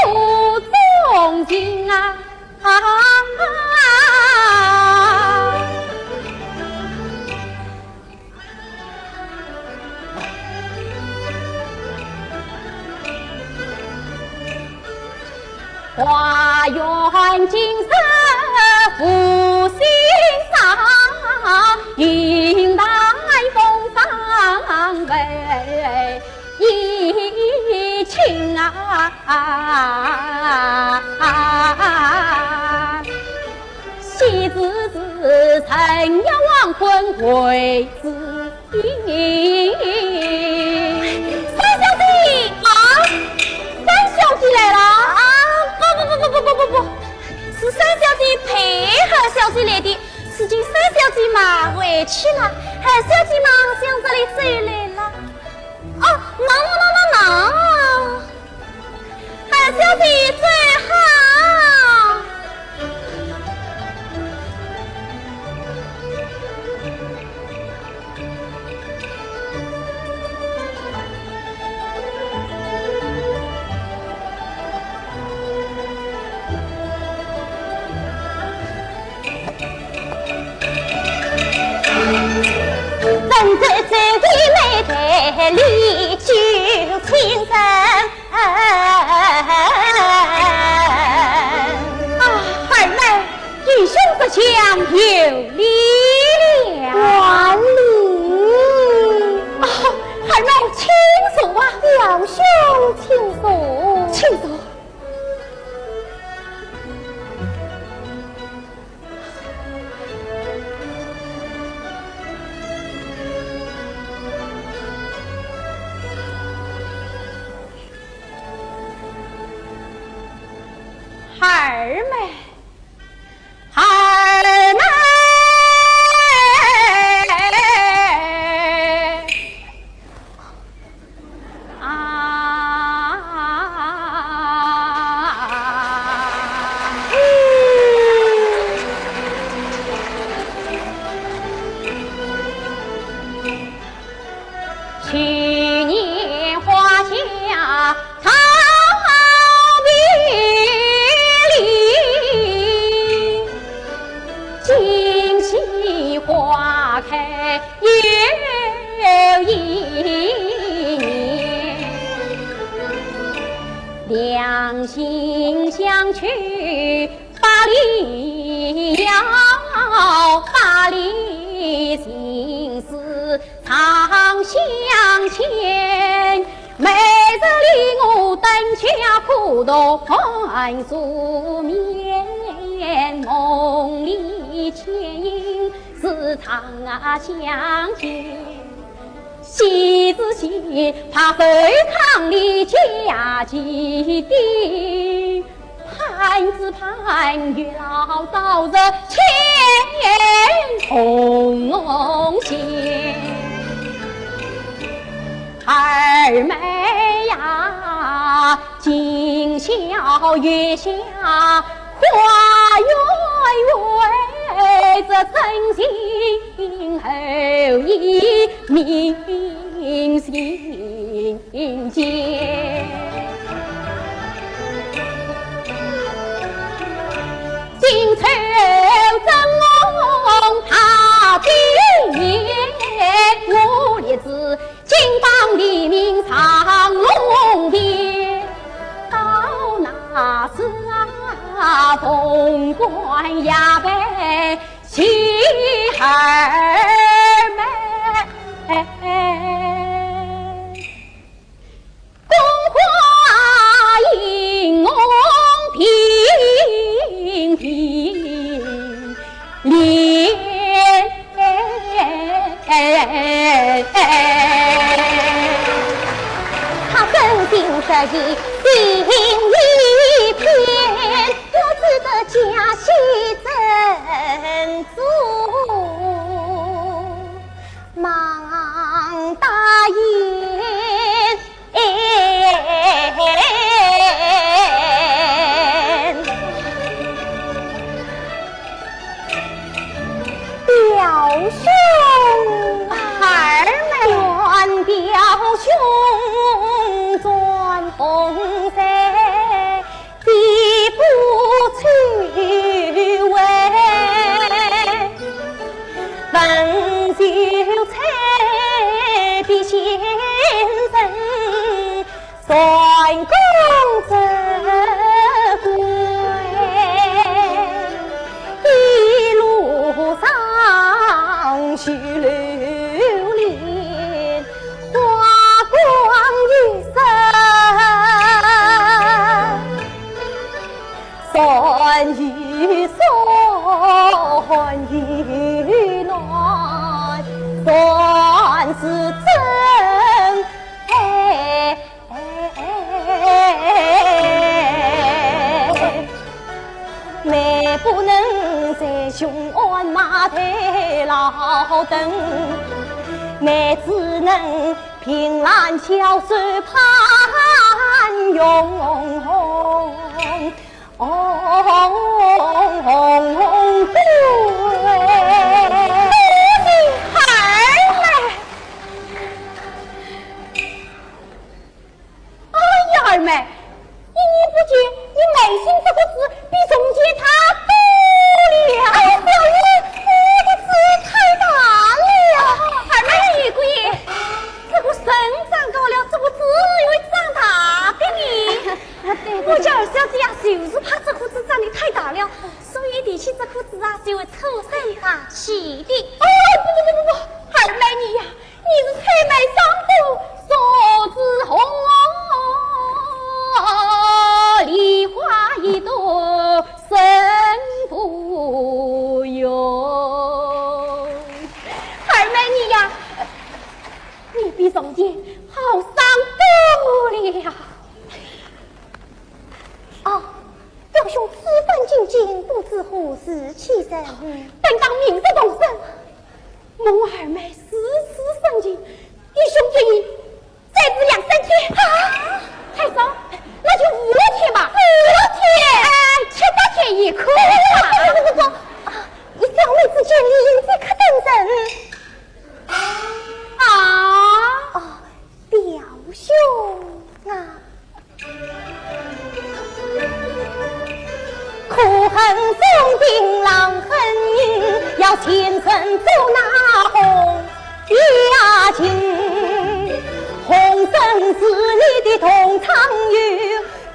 不中情啊。花园今日无心赏，云淡风轻为一清啊。昔日是曾邀黄昏为 三小姐啊，三小姐来了啊！不不不不不不不不，是三小姐陪二小姐来的，如今三小姐嘛回去了，二小姐嘛向这里走来了。哦，喏喏喏喏喏。 二小姐走好。正在这里没得理，就请人 啊，二妹，愚兄这厢有礼了。还礼？啊，二妹，请坐啊。表兄请坐。请坐。 二妹，二妹。 啊。去年花下草坪里，今夕花开 又一年，两心相许百里遥，百里情丝长相牵。每日里我灯下苦读寒书眠，梦里牵影 时常啊相见。昔日戏怕寿康里家祭奠，盼只盼月老早日牵红线。二妹呀，今宵月下 花园为这真情厚意明心间。今朝正逢他的面，我立志 金榜题名上龙殿，到那时啊，凤冠霞帔喜二妹。宫花映红屏屏 莲。他真心实意，心一片，不知得家喜怎做，忙答应。胸穿红衫，底不穿围，文秀才比先生，算公子贵，一路上去流连。 花光一生，算一算一难，算是真爱。难不能在雄安码头劳顿，难只能 凭栏巧手攀云。哎呀，二妹， 一年不见，你眉心这个痣比从前大多了。哎呀，小姨，你的痣太大了。二妹，你姑爷，这个人长高了，这个痣也会长大的呢。啊，对，对，对。我家二小姐呀，就是怕这个痣长得太大了，所以提起这个痣啊，就会出声打气的。哦，不不不不不，二妹你呀， 你是翠眉双目，手指红，梨花一朵胜过云。二妹你呀，你比从前好生多了。哦，表兄此番进京，不知何事启程？本当明日动身。 蒙二妹如此深情，愚兄一应再住两三天。啊，太守，那就五六天吧。五六天？哎，七八天也可以啊。不不不不，啊，以小妹之见，理应即刻登程。啊？哦，表兄啊。 可恨宋定郎狠人，要前程做那红雅情。红生是你的同窗友，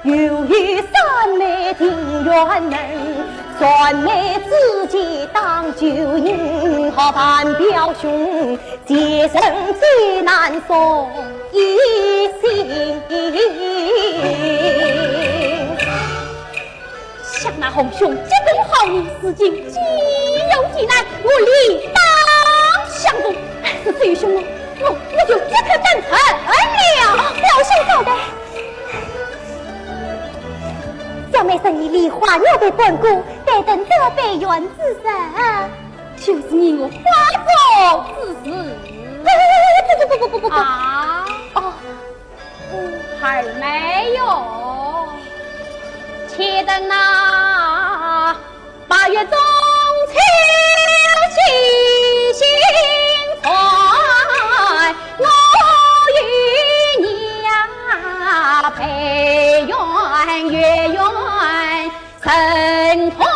又与三妹定缘能。三妹之间当酒饮，好伴表兄 前程最难送一心。想那红兄结拜好友，如今既有急难，我理当相助。是，是，愚兄啊，我，我就即刻登程了。表兄稍待，小妹是你梨花女被半个，待等这杯缘之人。 就是你我花烛之时。不不不不不不不不不不。啊？哦，还没有。且等那八月中秋七星传，我与你呀，配鸳月圆 成团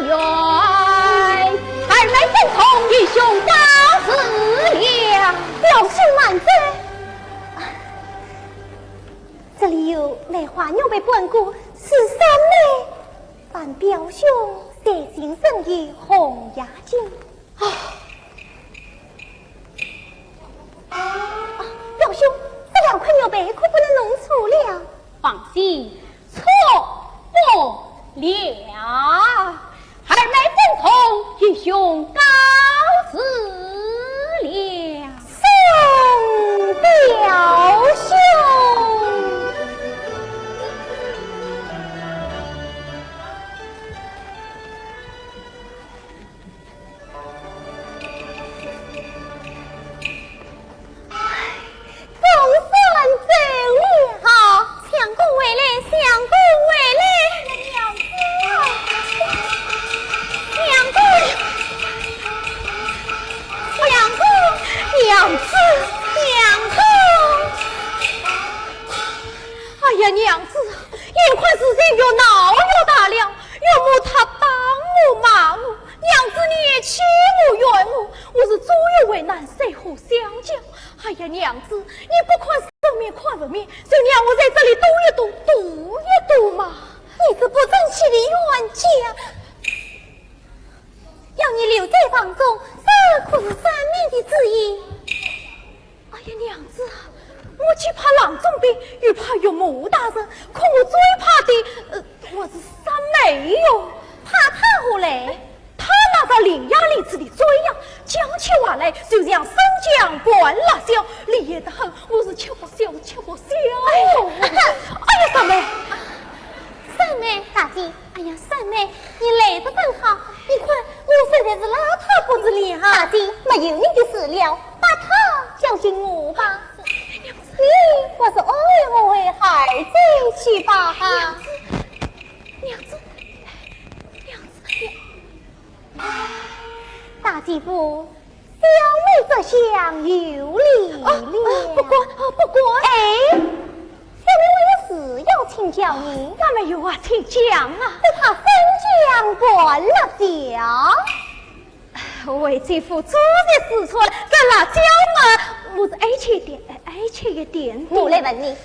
圆。二妹珍重愚兄告辞了。表兄慢走。这里有梅花玉被半个，是三妹，烦表兄随行身后红雅镜。 啊，表兄，这两块玉佩可不能弄错了。放心，错不了。二妹珍重，愚兄告辞了。送表兄。水难收获香蕉。哎呀，娘子，你不看人面看人面，就让我在这里躲一躲，躲一躲嘛。你是不争气的冤家，要你留在房中，这可是三妹的主意。哎呀，娘子啊，我既怕郎中病，又怕岳母大人，可我最怕的，呃，我是三妹哟。怕她何来？她那个伶牙俐齿的嘴呀，讲起话来就像生姜拌辣椒，厉害得很，我是吃不消，吃不消。哎呦，哎呀，三妹，三妹，大姐，哎呀，三妹，你来得正好，你看我实在是邋遢不得了。大姐，没有你的事了，把她交给我吧。你若是爱我，为孩儿再去吧。娘子，娘子，娘子，娘……大姐夫，小妹这厢有礼了。啊，啊，不敢，啊，不敢。哎，小妹有事要请教你。三妹有话请讲啊。只怕生姜拌辣椒。为姐夫做事四川，这辣椒嘛，我是爱吃一点，爱吃一点点。我来问你，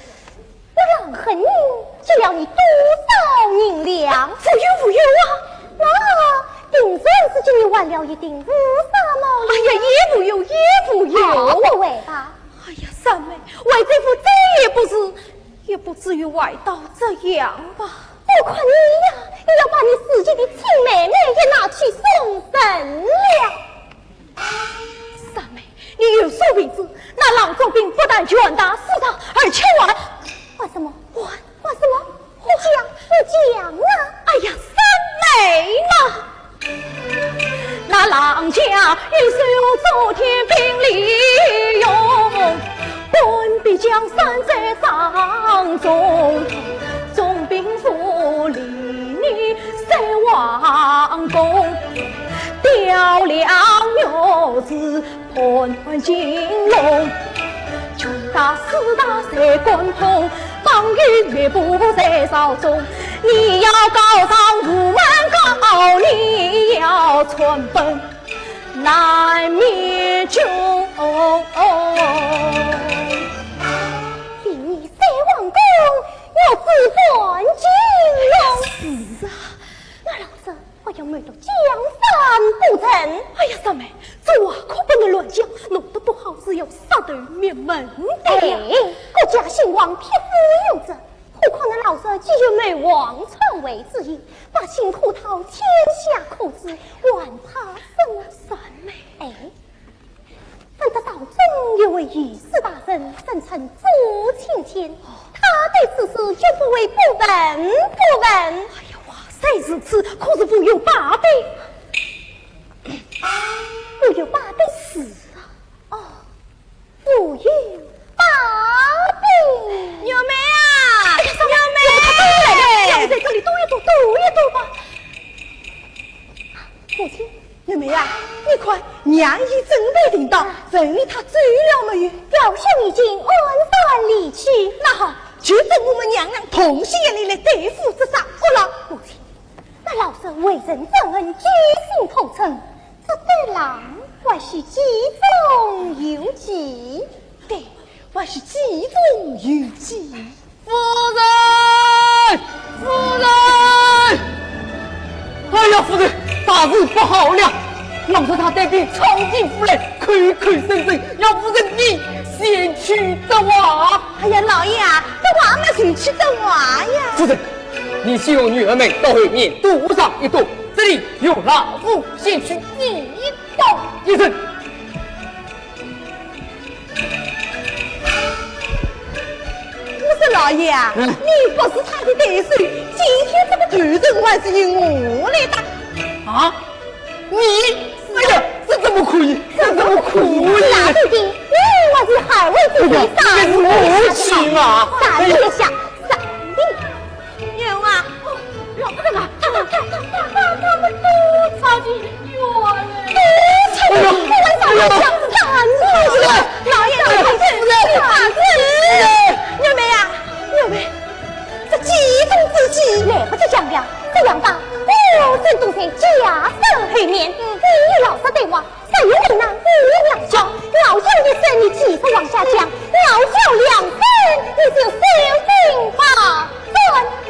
那狼恨你给了你多少银两？无有，无有啊。那定然是给你换了一顶乌纱帽了。哎呀，也无有，也无有。好，你回吧。哎呀，三妹，为姐夫再也不是，也不至于坏到这样吧？我看你呀，也要把你自己的亲妹妹也拿去送人了。三妹，你有所不知，那郎中病不但拳打手打，而且还……为什么？我……为什么？你讲，你讲啊！哎呀，三妹呐！那郎家有手遮天兵利用，半壁江山在掌中，重兵不利你守王宫，雕梁玉柱 盘盘金龙，拳打手打谁敢碰？方卿密布在朝中，你要告状无门告，你要传本南面君。第二，在王宫要置办金龙。是啊，那老身 我要瞒得江山不成。哎呀，三妹，这话可不能乱讲，弄得不好是要杀头灭门的呀。哎，国家兴亡，匹夫有责，何况那老贼既有谋王篡位之意，百姓可讨，天下可知，还怕什么？三妹。哎， 不知朝中有位御史大人，人称左青天，他对此事绝不会不闻不问。哎呀，话虽如此，可是无有把柄。无有把柄？是啊。哦，无有把柄。玉梅啊，哎呀，三妹，玉梅，让我在这里躲一躲，躲一躲吧。母亲。 玉梅啊，你看，娘已准备停当，问你她走了没有？表兄已经安然离去。那好，就等我们娘娘同心协力来对付这杀恶狼。母亲，那老贼为人正直，居心叵测，这对狼或许计中有计。对， 还是计中有计。夫人，夫人！哎呀，夫人，大事不好了！老贼他带兵闯进府来，口口声声要夫人你前去答话。哎呀，老爷啊，答话嘛，前去答话呀。夫人，你先与玉梅到后面躲上一躲，这里有老夫先去抵挡一阵。 我说老爷啊，嗯。你不是他的对手，今天这个头阵还是由我来打。啊？你？哎呀，这怎么可以？这怎么可以？那对的，你还是海外之地，哎呀，这是我去嘛。三弟下，三弟。 冤枉！哦，老夫人啊，他，他，他，他，他，他们都插进去了。都插进去，我们早就想插进去了。老爷，老爷，夫人，夫人。玉梅啊，玉梅，这计中之计来不及想了，这样吧，果真都在家室后面，你与老贼对话， 谁有为难，你来叫。下讲，老夫两分，你就受尽罚款。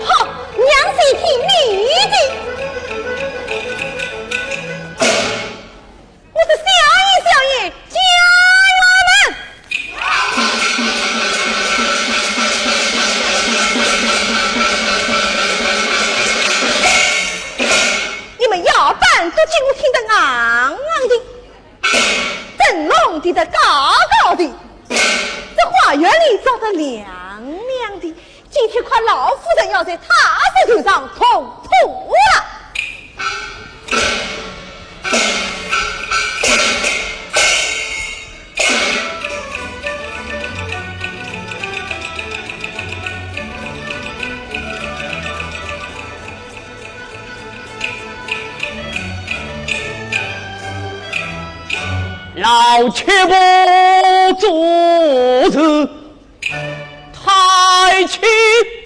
好，娘是听你的。我是小爷，小爷，家人们，你们要搬都给我听得昂昂的。 灯笼提得高高的，这花园里照得亮亮的，今天看老夫人要在她的头上动土了。老七婆做事太气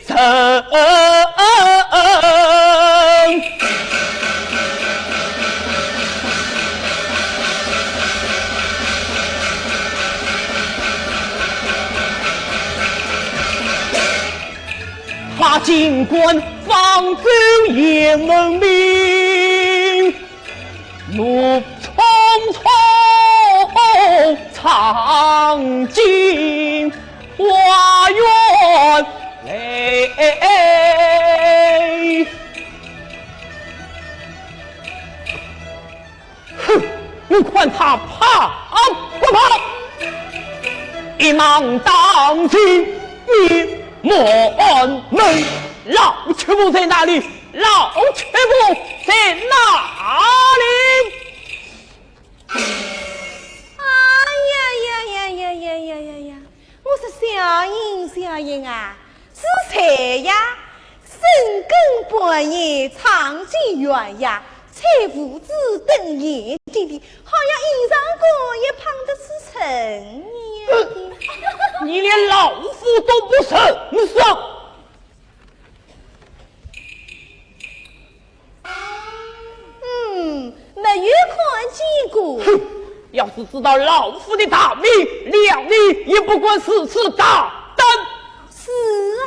人。 他竟敢放狗也门命，怒冲冲闯进花园来。 哼，你看他怕不怕？一马当先，面满门。老七婆在哪里？老七婆在哪里？哎呀呀呀呀呀呀呀呀！我说小英，小英啊，是谁呀？ 深更半夜闯进园呀，拆屋子登眼睛的，好像衣裳裤也碰得是尘呀的。你连老夫都不认识。嗯，没有看见过。哼，要是知道老夫的大名，谅你也不敢如此大胆。是啊，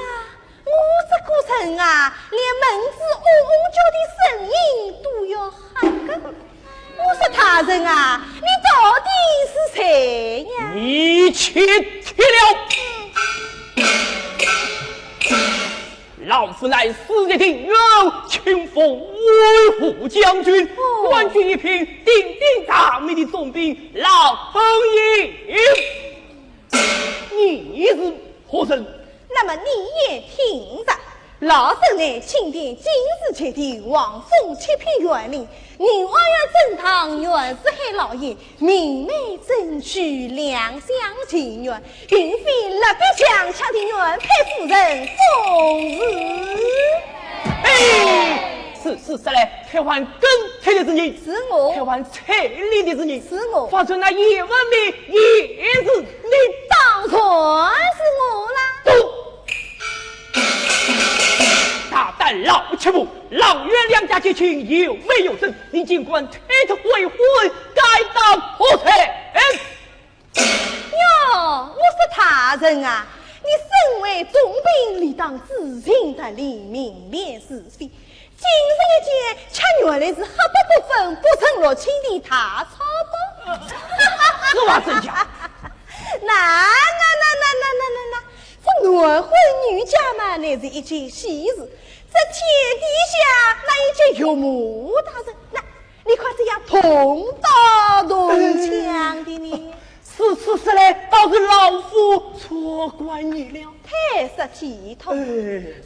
我这个人啊，连蚊子嗡嗡叫的声音都要吓个。我说大人啊，你到底是谁呀？你去去了。老夫乃四月定远，清风卫护将军，哦。官军一品，鼎鼎大名的总兵老侯爷。你是何人？ 那么你也听着，老身乃钦点金氏节度王府七品县令，任安县正堂袁世海老爷，明媒正娶两厢情愿，并非蜡笔强抢的原配夫人封氏。哎，是是是嘞，拆还更替的是你，是我。拆还彩礼的是你，是我。发出那夜文名也是你。当然是我啦。都 大胆老七婆，老袁两家结亲有没有成？你竟敢推脱悔婚，该当何罪？哟，我说大人啊，你身为总兵，理当知情达理，明辨是非。今日一见，却原来是黑白不分、不成六亲的大草包。此话怎讲？那那那那那那那那， 这男婚女嫁嘛，乃是一件喜事，这天底下哪有叫岳母大人？那你看这样同刀同枪的呢？如此说来，倒是老夫错怪你了。太失体统。哎。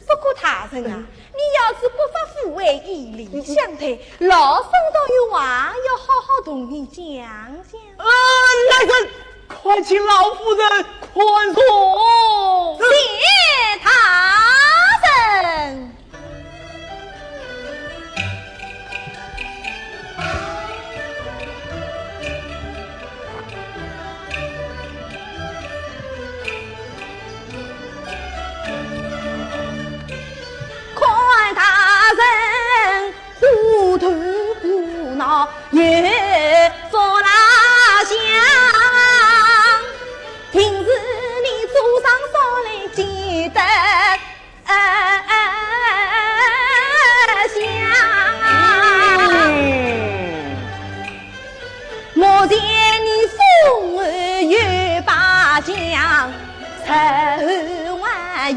不过大人啊，嗯。你要是不发富贵以礼相待，老身倒有话要好好同你讲讲。呃，来人， 快请老夫人宽容。谢大人。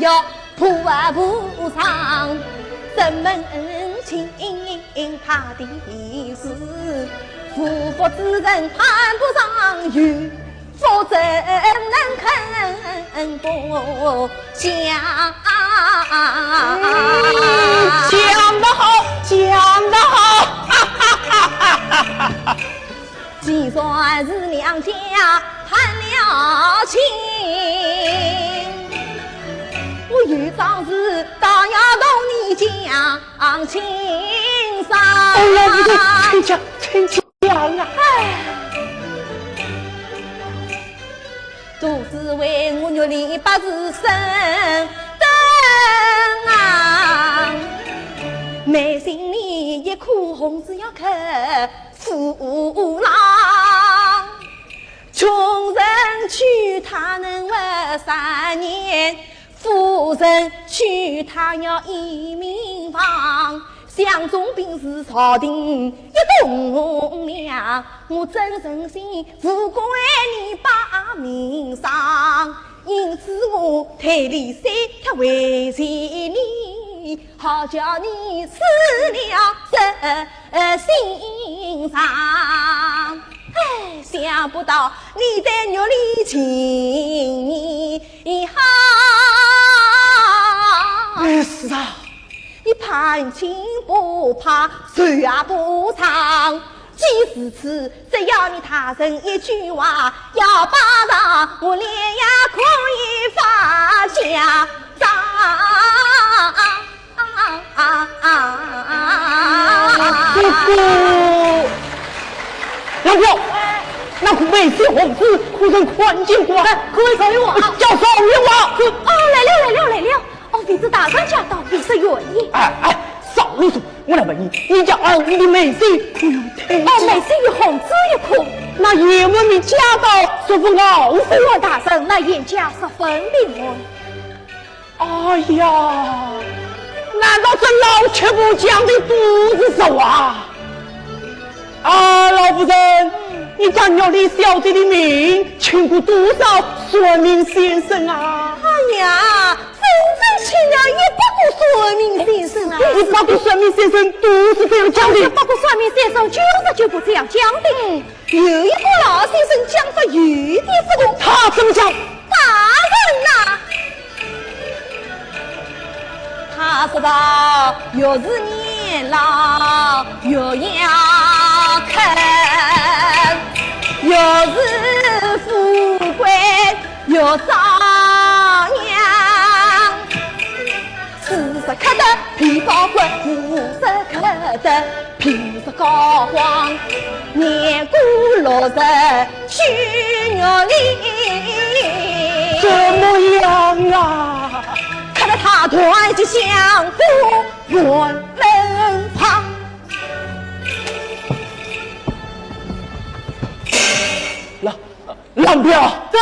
要破啊无常，人们请怕的是，无福之人攀不上，有福怎能肯不降？嗯，讲得好，讲得好，哈哈哈哈哈哈！ 既然是两家攀了亲，我有桩事倒要同你讲清爽。哦，老夫人，请讲，请讲啊！哎，都是为我玉林八字生灯啊，眉心里一颗红子要刻 夫郎，穷人娶她能活三年，富人娶她要一民房。相中本是朝廷一栋梁，我怎忍心富贵你把命丧？因此我退礼三刻为谢你，好叫你死了这 呃，心上。哎，想不到你对玉林情意好。哎，是啊。你攀亲不怕，仇也不长。既如此，只要你大人一句话，要把上我脸也可以发家当。 啊啊啊！这个，老表，那个眉心红子，可曾看见过？哎，可曾少爷啊？叫少爷啊！哦，来了来了来了！哦，未知大人驾到，未知远迎。哎哎，少啰嗦，我来问你，你家儿子的眉心可有退？哦，眉心与红子一颗。那有没有嫁到这副袄服？哦，大人，那眼下十分平安。 哎呀，难道这老七婆讲的都是实话？啊，老夫人，你家玉林小姐的命，请过多少算命先生啊？哎呀，整整请了一百个算命先生啊。一百个算命先生都是这样讲的。一百个算命先生就是这样讲的。 有一个老先生讲法有点不同。他怎么讲？大人呐，他说道：越是年老越要肯，越是富贵越遭殃。四十刻得皮包骨，五十刻得 皮肉膏黄，年过六十去月里。怎么样啊？看到他团结相扶，院门旁。老，老表。在。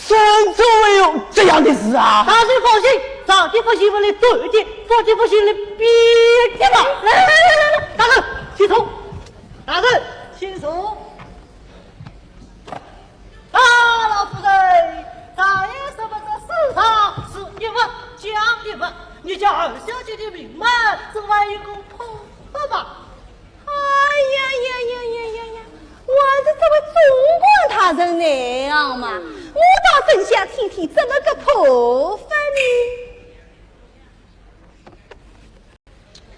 真正会有这样的事啊？大人放心，上天不行，我来对的，下天不行，来变的吧。来来来来来，大人，请坐。大人，请坐。啊，老夫人，大爷说么这世上是一物降一物，你家二小姐的命嘛，总还有个破法吧？ 哎呀呀呀呀呀呀！还是这位总管大人内行嘛，我倒真想听听怎么个破法呢。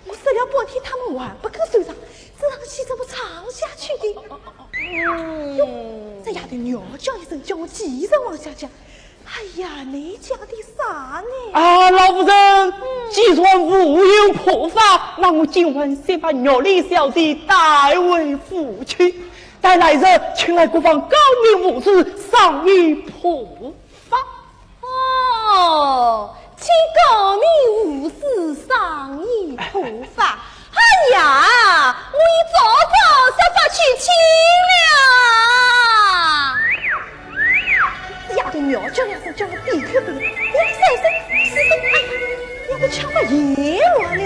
我说了半天，他们还不肯收场，这场戏怎么唱下去的？哟，这丫头喵叫一声，叫我继续往下讲。 哎呀，你讲的啥呢？啊，老夫人，既然无有破法，那我今晚先把玉林小姐带回府去，待来日请来各方高明武士商议破法。哦，请高明武士商议破法。 哎呀，我已早早说法去听了。丫头喵叫两声，叫我闭口不言。我三声、四声，哎，要我腔把也乱了。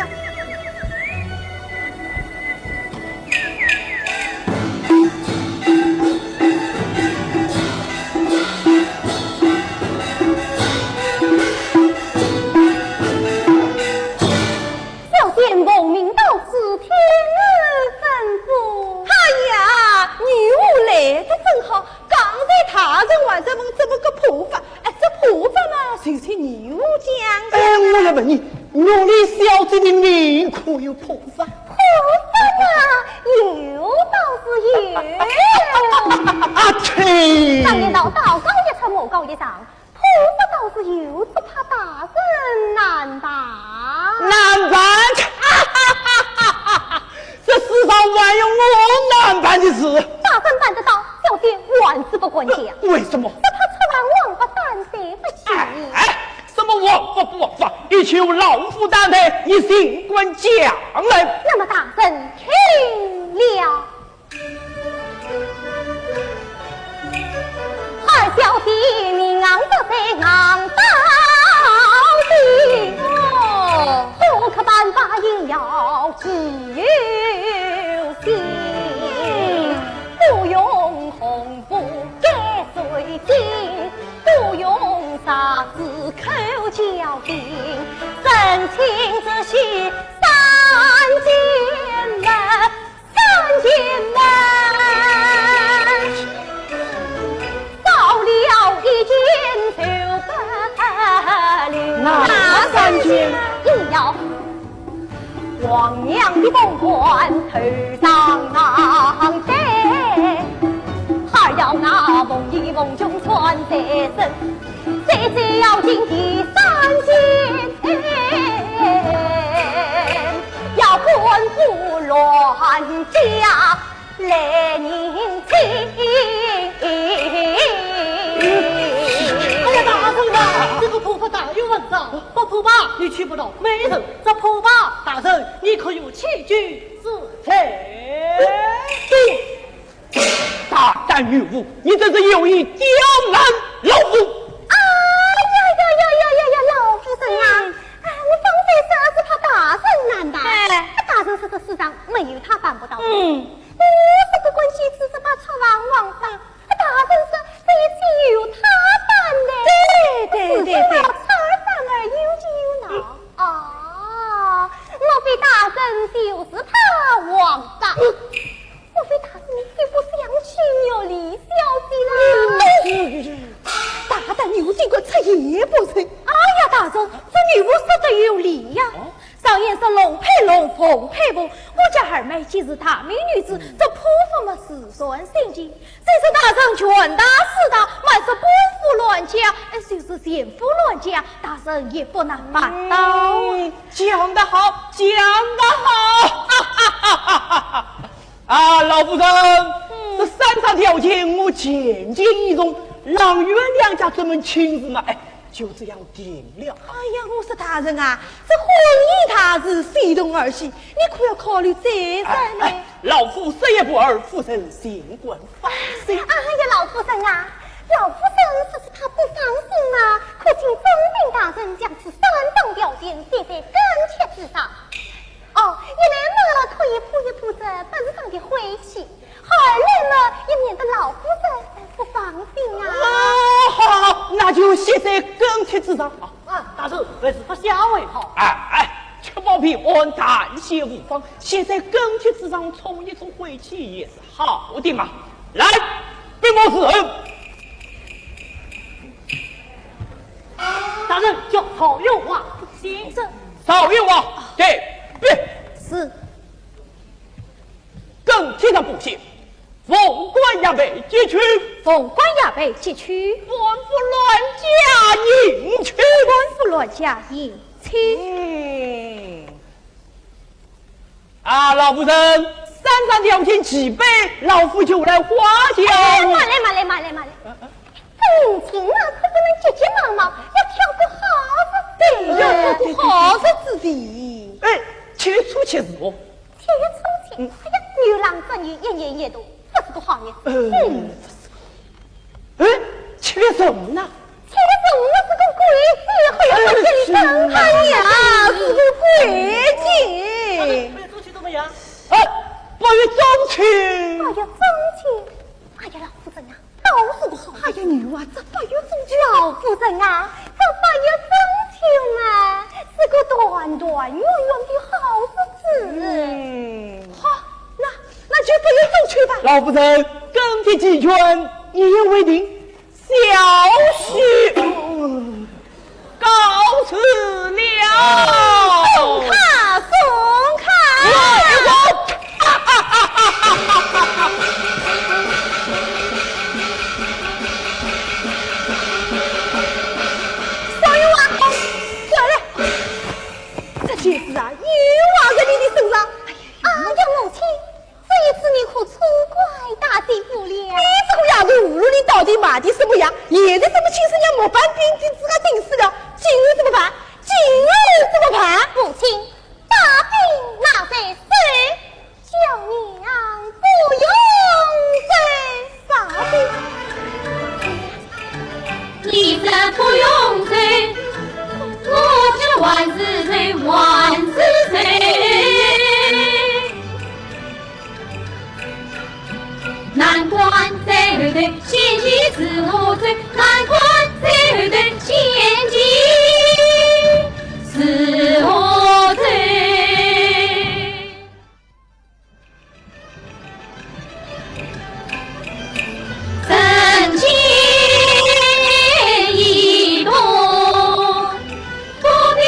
来问你，玉林小姐的命可有破绽？破绽啊，有倒是有。啊，呸！常言道，道高一尺，魔高一丈，破绽倒是有，只怕大人难办。难办？这世上还有我难办的事？大人办得到，小姐万死不敢讲。为什么？只怕触犯王法，担待不起。哎，什么王法不王法？一切由老夫担待，你尽管讲来。那么大人听了。二小姐命硬着心硬到底，哦，不可办法，硬要自由行。不用红布盖水晶，不用啥子口交金，成亲之喜三进门，三进门，少了一件就不灵。哪三件？一要 王娘的凤冠头上戴，二要那凤衣凤裙穿在身，最最要紧的三件，要官府乱家 来迎亲。哎呀，大人啊，这个破绽大有文章，不破吧，你娶不到美人；这破吧，大人，你可有弃居之罪？大胆女妇，你真是有意刁难老夫！哎呀呀呀呀呀呀，老夫人啊，哎，我方才说是怕大人难办，哎，大人说这世上没有他办不到的事。嗯。 我是个官，岂是只怕触犯王法？大人说这一切由他办的。对，对，对，对。是说老夫人反而有气有恼。哦，莫非大人就是怕王法？莫非大人你不想娶玉林小姐了？嗯，大胆女子，敢出言不逊。哎呀，大人，这女妇说得有理呀。哦。 常言说龙配龙，凤配凤，我家二妹既是大明女子，嗯，这破绽么自然心情。虽说大人权大势大，满说官府乱家，哎，就是前夫乱家，大人也不难办到。嗯，讲得好，讲得好！哈哈哈哈哈！啊，老夫人，嗯，这三桩条件我全件依从，郎冤两家这门亲事嘛，哎， 就这样定了。哎呀，我说大人啊，这婚姻大事，非同儿戏，你可要考虑再三呢。哎，哎，老夫说一不二，夫人尽管放心。哎呀，老夫人啊，老夫人说是怕不放心嘛，可请忠明大人将这三桩条件写在庚帖之上。哦，一来嘛，可以铺一铺这本上的晦气， 二来嘛，也免得老夫人不放心啊。哦，好，好，好，那就写在庚帖之上啊。啊，大人，还是不写为好。哎，哎，确保平安，但写无妨，写在庚帖之上，冲一冲晦气也是好的嘛。来，禀我时候。大人，叫曹永华。行，这。曹永华，对，禀。是。 庚帖上不写，凤冠玉佩即去。凤冠玉佩即去。官府乱家迎亲。官府乱家迎亲。嗯。啊，老夫人，三桩条件齐备，老夫就来花轿。哎，慢来，慢来，慢来，慢来。嗯，嗯。这迎亲啊，可不能急急忙忙，要挑个好日子。对，要挑个好日子的。哎，七月初七是哦。 七月初七，嗯。哎呀，牛郎织女一年一度，不是个好日子。呃，嗯。哎，七月十五呢？七月十五是个鬼节，还要吃生日。哎呀，是个鬼节。八月中秋怎么样？哎，八月中秋。八月中秋，哎呀，老夫人啊， 倒是个好。哎呀，女儿，这八月中秋。老夫人啊，这八月中秋嘛，是个团团圆圆的好日子。嗯。好，那，那就八月中秋吧。老夫人，庚帖齐全，一言为定，小婿，嗯，告辞了。呀，现在怎么青山娘末班兵丁自家顶死了？今后怎么办？今后怎么办？母亲，大兵拿在手，叫娘不用再杀兵。你这不用走，我这还是走，还是走。 难关在后头，险棋是我走，难关在后头，险棋是我走。人间一梦，不平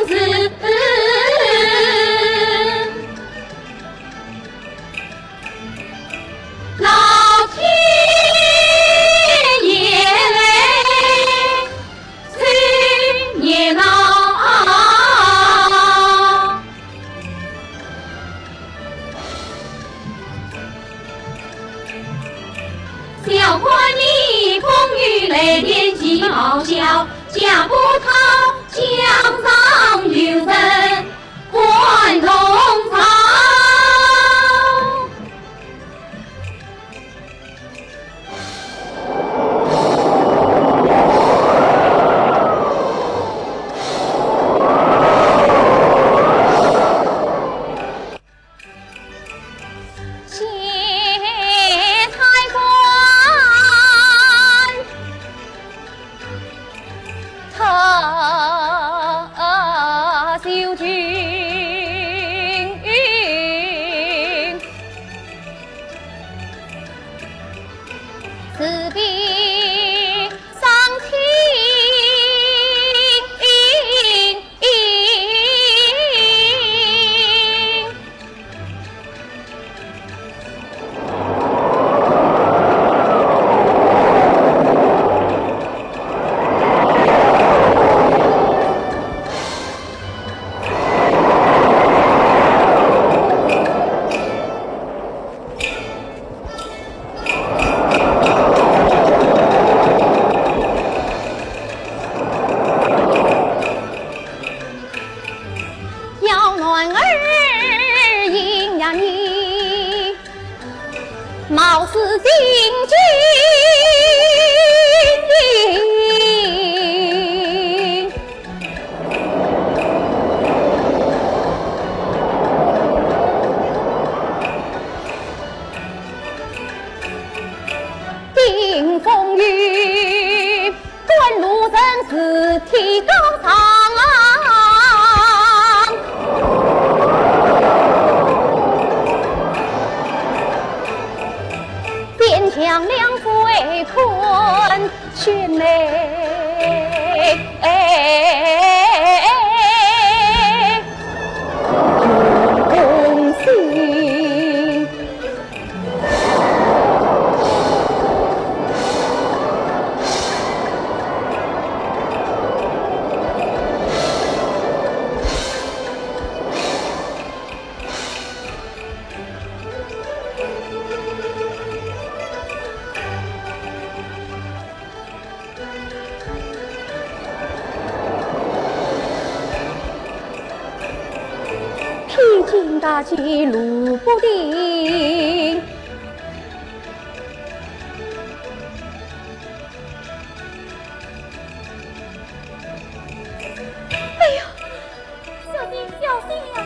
事。 老天爷来催热闹，小官你风雨雷电急咆哮，驾步踏江上游人 万龙朝。谢太官。 他受尽慈悲伤心。 要男儿应呀你，貌似英俊。 顶风雨，断路人是天高上。边墙两水困群美。 披荆斩棘路不平。哎呀，小姐，小心呀！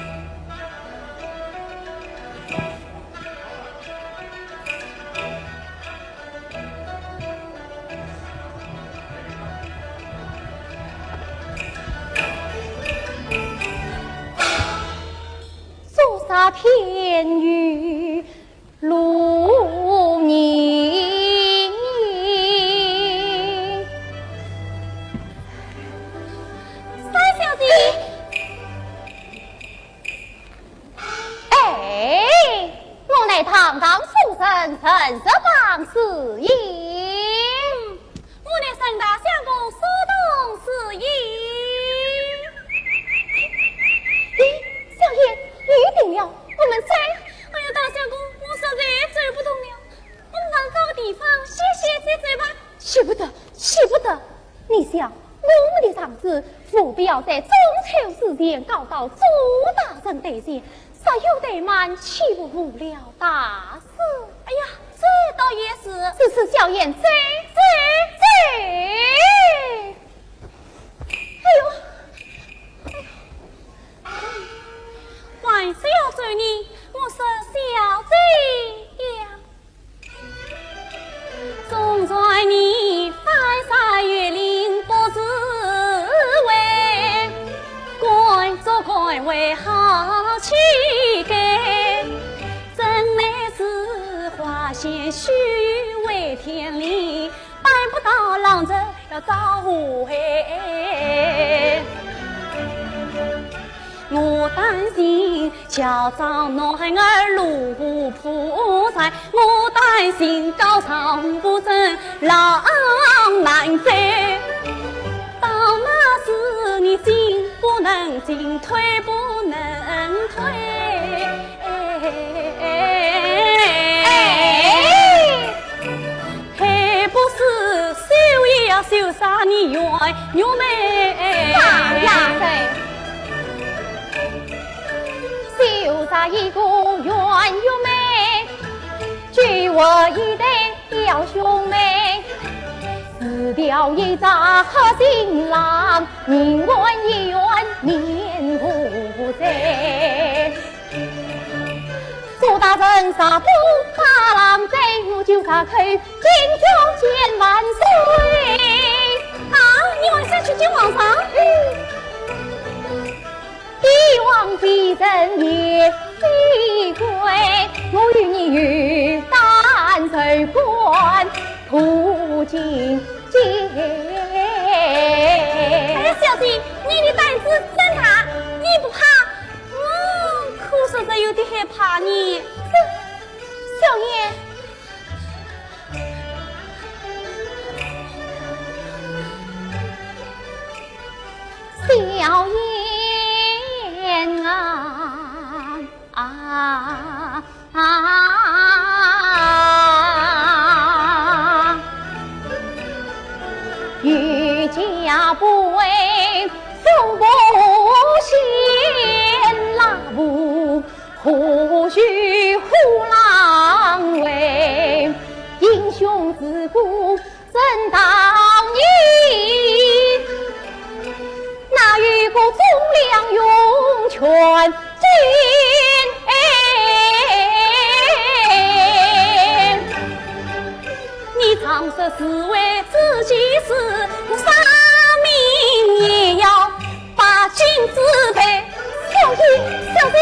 朱砂片语路凝。三小姐。 哎，我乃堂堂书生，怎是放肆言？我乃沈大相公，苏东书言。咦，小姐，你定了，我们早谢谢姐姐吧。使不得，使不得。你想，我们的状子，务必要在中秋之前告到左大人台前，稍有怠慢，岂不误了大事？哎呀，这倒也是。如此小燕，走，走，走。哎呦，哎呦，还是要走呢，我说小姐呀。 总算你翻山越岭不是为，敢作敢为好气概，真乃是花显虚为天理，办不到郎才要遭祸害。 我担心乔装男儿路不菩萨，我担心高尚不正郎难追。到那时你进不能进，退不能退。 哎，还不是修也要修啥你圆圆妹。傻丫头，修啥一个圆圆妹，救我一代表兄妹，除掉一个好新郎，宁愿一圆面无罪。 左大人若不把郎在，我就杀口进宮见万岁。啊，你还想去见皇上？帝王非人也非鬼，我与你有胆受关，不进见。哎呀，小姐，你的胆子真大，你不怕？ 我可是在有点害怕呢。小燕，小燕啊，啊，啊，欲加倍 送不献拉布，何须虎狼威？英雄之骨怎道义？哪有个忠良勇全 君，你常说是为自己死，我杀命也要把君之辈。小姐，小姐，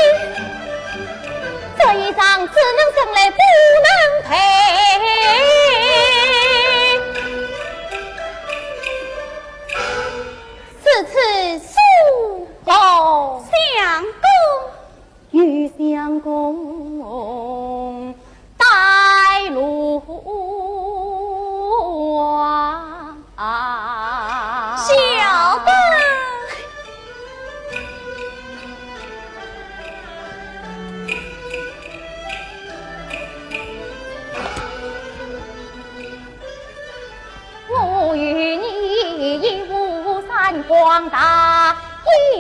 这一仗只能胜来不能败。如此说。哦，相公。 与相公带路啊。晓得。 我与你一路山光大，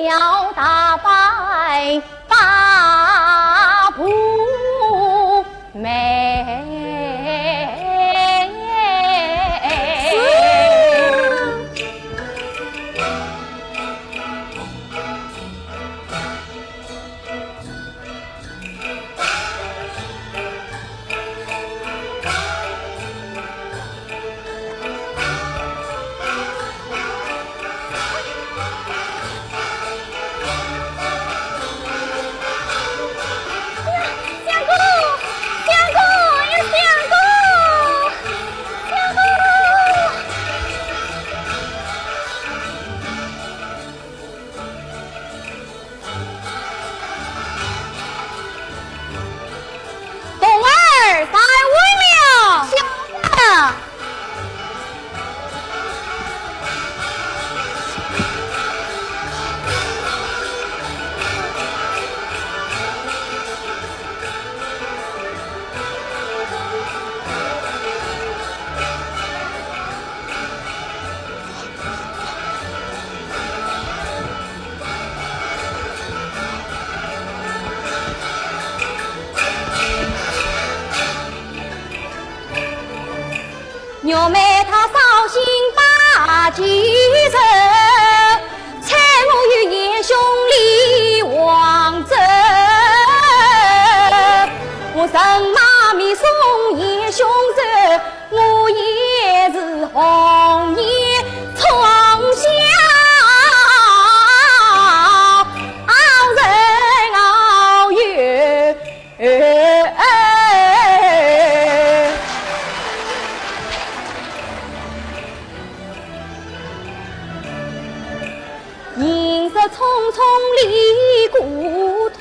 要打败八部梅。是。 相公，相公，妹她绍兴八旗人，猜我与严兄李王珍。我人马密送严兄走，我也是红颜从小好人好友。 行色匆匆离故土，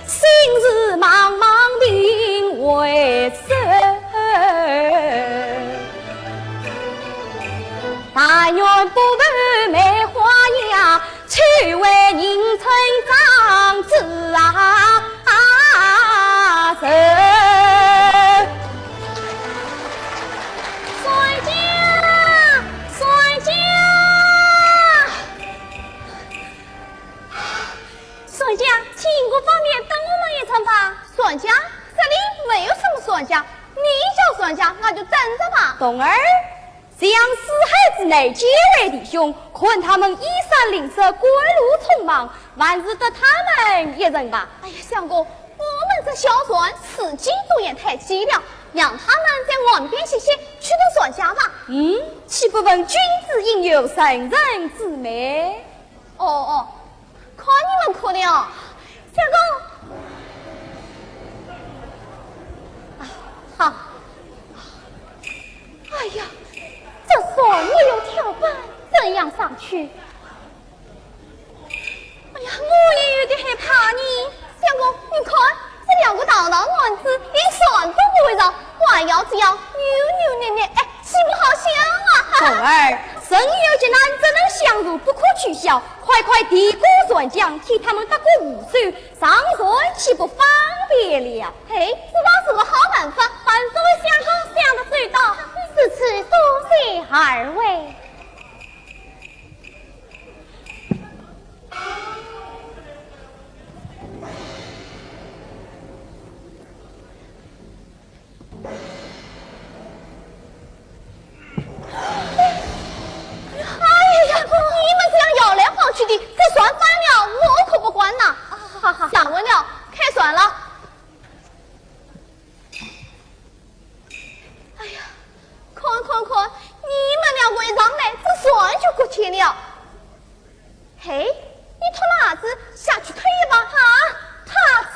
心事茫茫定回首。但愿不负梅花样， 只为人称长子啊，啊，人。船家，船家，船家，请过方便等我们一程吧。船家，这里没有什么船家，你叫船家，那就等着吧。童儿， 想四海之内几位弟兄，看他们衣衫零舍，赶路匆忙，还是得他们一人吧。哎呀，相公，我们这小船此经途远太寂寥，让他们在岸边歇歇，去等船家吧。嗯，岂不问君子应有圣人之美？ 哦，哦，看你们哭的哦。相公。啊，好。哎呀，这船没有跳板，怎样上去？哎呀，我也有点害怕呢。相公，你看，这两个大大男子连船都不会上， 弯腰直腰，扭扭捏捏，哎，岂不好笑啊？童儿，人有急难，只能相助，不可取笑。快快提过船浆，替他们搭个扶手，上船岂不方便了？哎，这倒是个好办法，还是为相公想得周到。如此多谢二位。 哎呀，你们这样摇来晃去的，这船翻了，我可不管呐。哈哈，下船了，开船了。哎呀，看看看，你们两个一上来，这船就搁浅了。 嘿，你脱了鞋子下去脱一把。啊，脱鞋子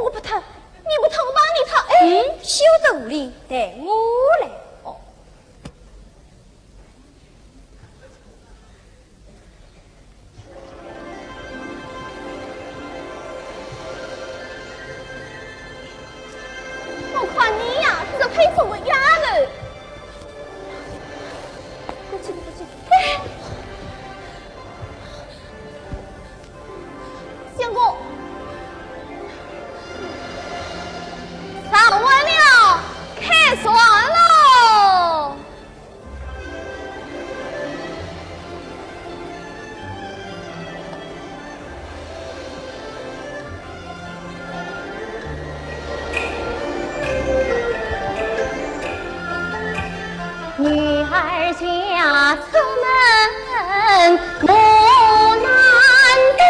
我不脱，你不脱我帮你脱。哎，嗯，休得无礼，待我来。哦。我看你呀，是配种个丫头。不行，不行。哎， 相公，上岸了，开船喽！ 女儿家出门莫难躲，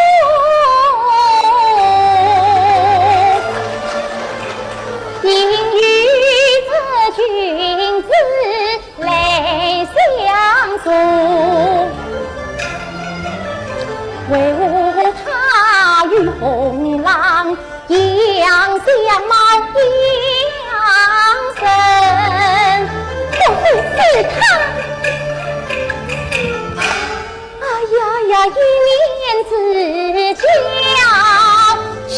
应与这君子来相送。为何他与红郎 样相貌一样生，不是他。哎呀呀，一念之间，许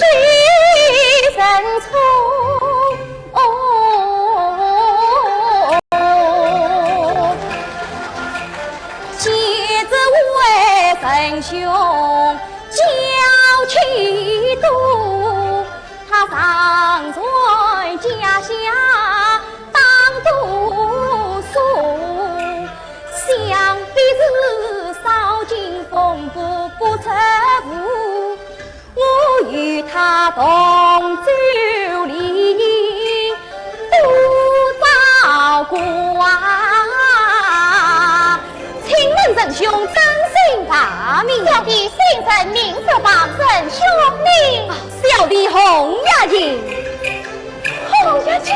人错。哦，昔日为仁兄 娇气多，他常在家下打赌输，想必是少经风波不出户。我与他同舟离别多少个啊。尊姓大名？小弟姓陈，名叔，旁人兄弟。啊，小弟洪月琴。洪月琴。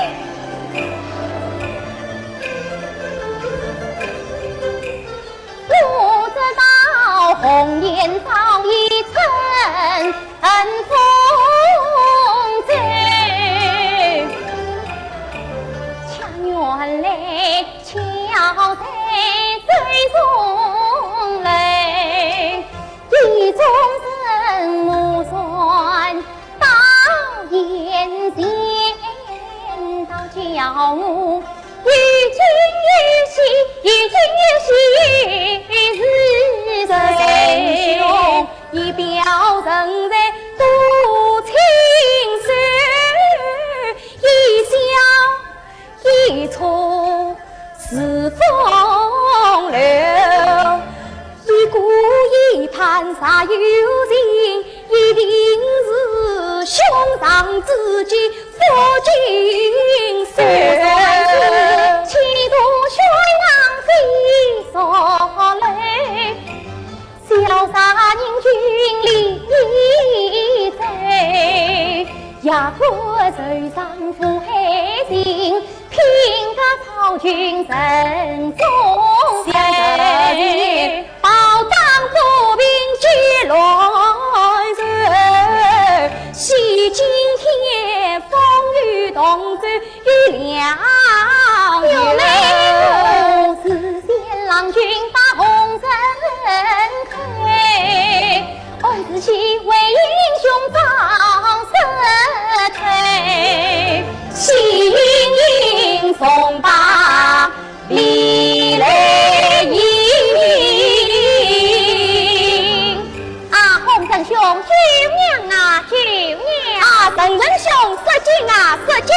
啊，洪仁兄，救命啊，救命！啊，陈仁兄，失敬啊，失敬！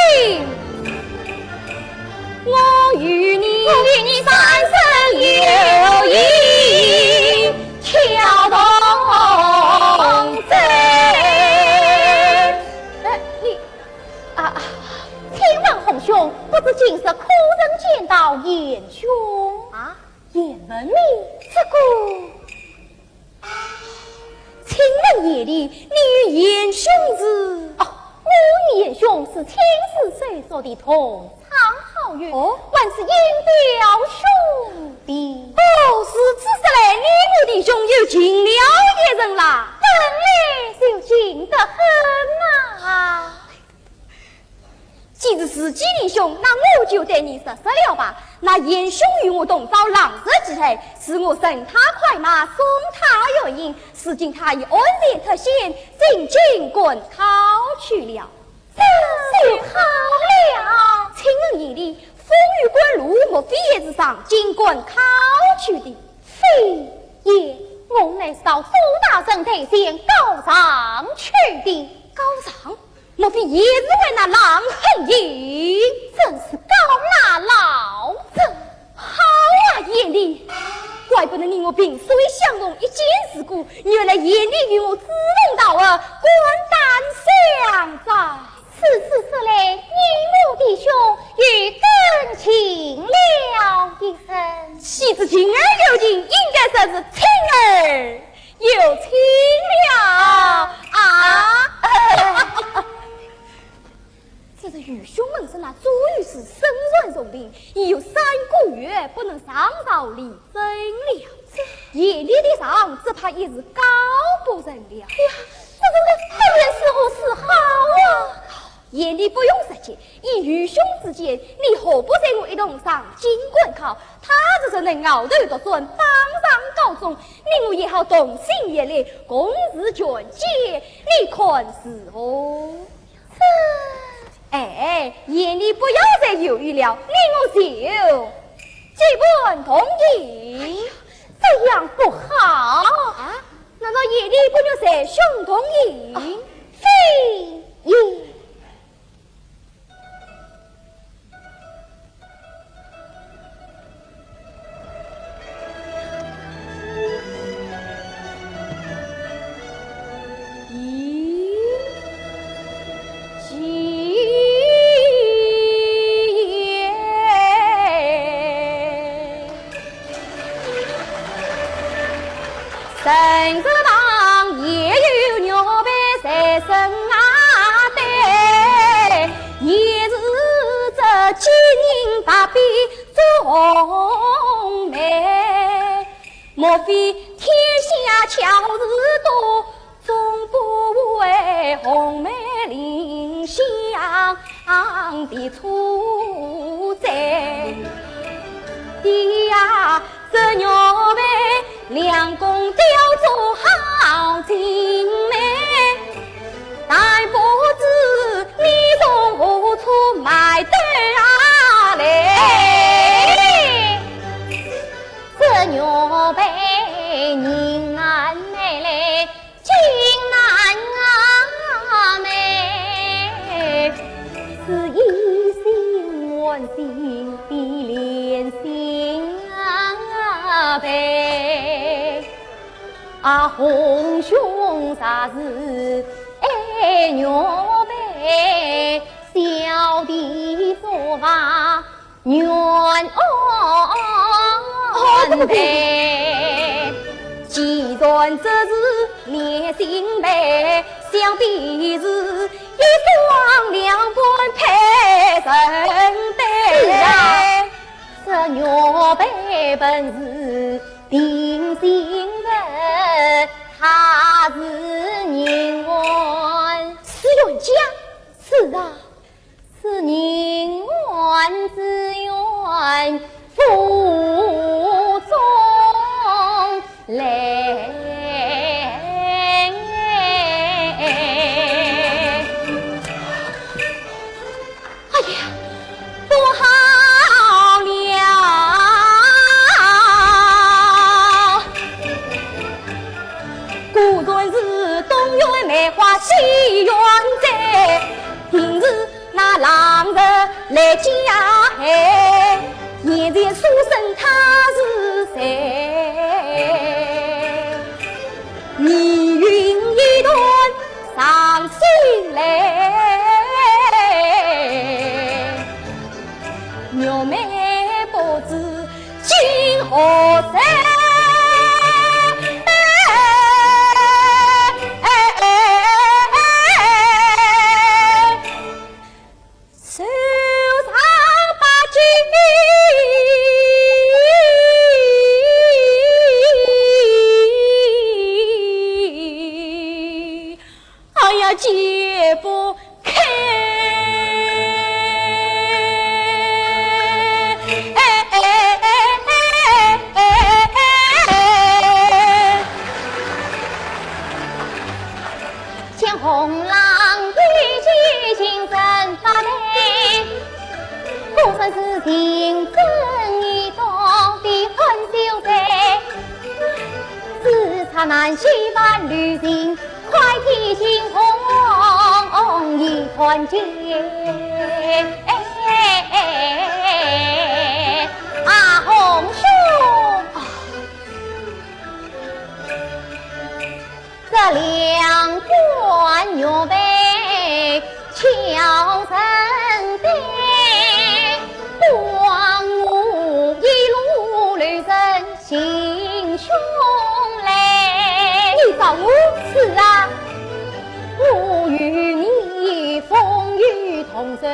我与你，我与你三生有缘，桥东镇。哎，你，啊，啊，请问洪兄，不知今日可曾见到贤兄？啊，雁门面？这个 请问贤弟，你与贤兄是？哦，我与贤兄是青丝手足的同窗好友，哦，还是莺莺兄弟。哦，如此说来，你我弟兄又近了一层啦。本来就近得很嘛。 既是自己弟兄，那我就对你实说了吧。那贤兄与我同朝阆石祭台，是我乘他快马送他远行，如今他已安然脱险，进京赶考去了。这就好了。请问贤弟，风雨甘露，莫非也是上京赶考去的？非也，我乃是到苏大人台前告状去的。告状？ 莫非也是为那郎恨英？正是告那老贼。好啊，贤弟！怪不得你我萍水相逢，一见如故，原来贤弟与我志同道合，肝胆相照。此事说来，你我弟兄有更近了一层。既是近而有近，应该说是亲而 有情了啊！这是愚兄们说那周瑜是身患重病，已有三个月不能上朝理政了。贤弟的伤，只怕也是告不成了。哎呀，这怎么，这便如何是好啊？贤弟不用着急， 以愚兄之见，你何不随我一同上京赶考？他若是能熬头读书，榜上高中，你我也好同心协力，共治权奸，你看如何？这……哎，贤弟不要再犹豫了，你我就结伴同行。这样不好。啊？难道贤弟不愿随兄同行？啊，非也。人字旁也有玉佩在身啊戴，也是这金银白璧做红梅。莫非天下巧事多，总不为红梅怜香的错哉？呀， 这玉佩良工雕做好精美，但不知你从何处买得来？这玉佩银难买来， 金难买。是以心换心的怜香啊佩，啊，红兄若是爱玉佩，小弟做法 愿安排。既然这是怜香佩，想必是一双良伴配成的。是啊，这玉佩本是定心物，它是银安。是冤家？是啊。 是银安之冤府中来。哎呀，不好了！果然是东园梅花西园醉，定是 那狼人来加害，眼前书生他是谁？密云一段上心来，玉梅不知 今何在？手上把酒。哎呀，解不开。见红郎一见心生发呆，果然是情深意重的欢笑哉。只刹那心烦旅情， 快提惊鸿一团结。啊，红兄！这两官玉佩 巧成的，望我一路留人行凶来。你找我？是啊，我与你风雨同舟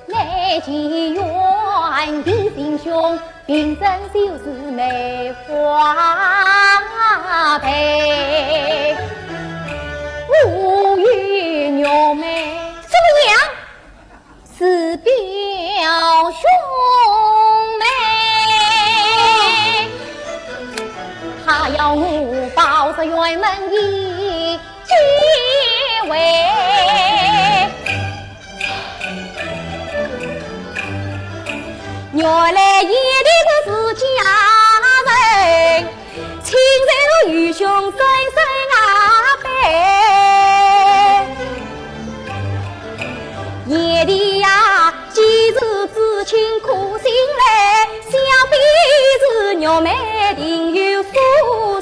来祈愿，提行凶， 凭证就是梅花佩，无有玉梅。怎么样？是表兄妹，他要我报这辕门一 结尾。原来贤弟是自家人，请受愚兄深深啊拜。贤弟呀， 既是至亲可信赖，想必是玉梅定有书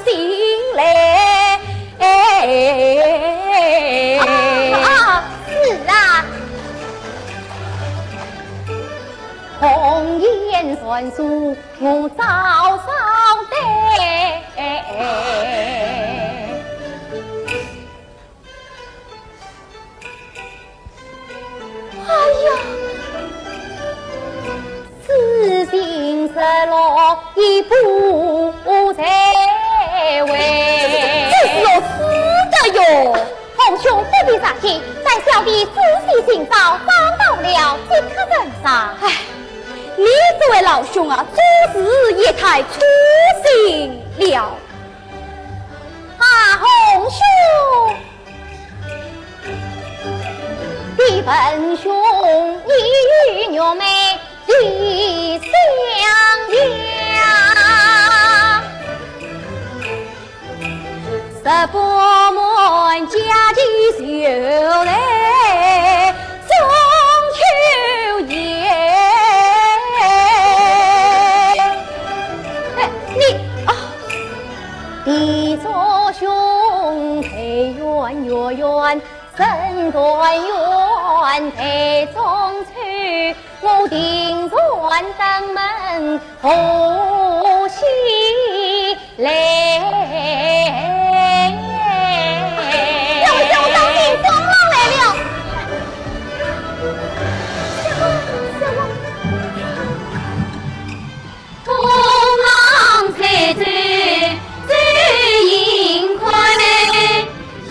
信来。啊，啊，是啊。红颜传书我早早得。不在位。这是要死的哟！洪兄不必着急，待小弟仔细寻找，找到了即刻呈上。唉，你这位老兄啊，做事也太粗心了。啊，洪兄， 弟文兄，你与玉妹一相邀，十八满佳节就在中秋夜。哎，你，啊，弟祝兄，团圆月圆 人团圆待中秋，我定然登门贺喜来。要叫我当兵，装郎来了。什么？什么？ 东望西走走云开，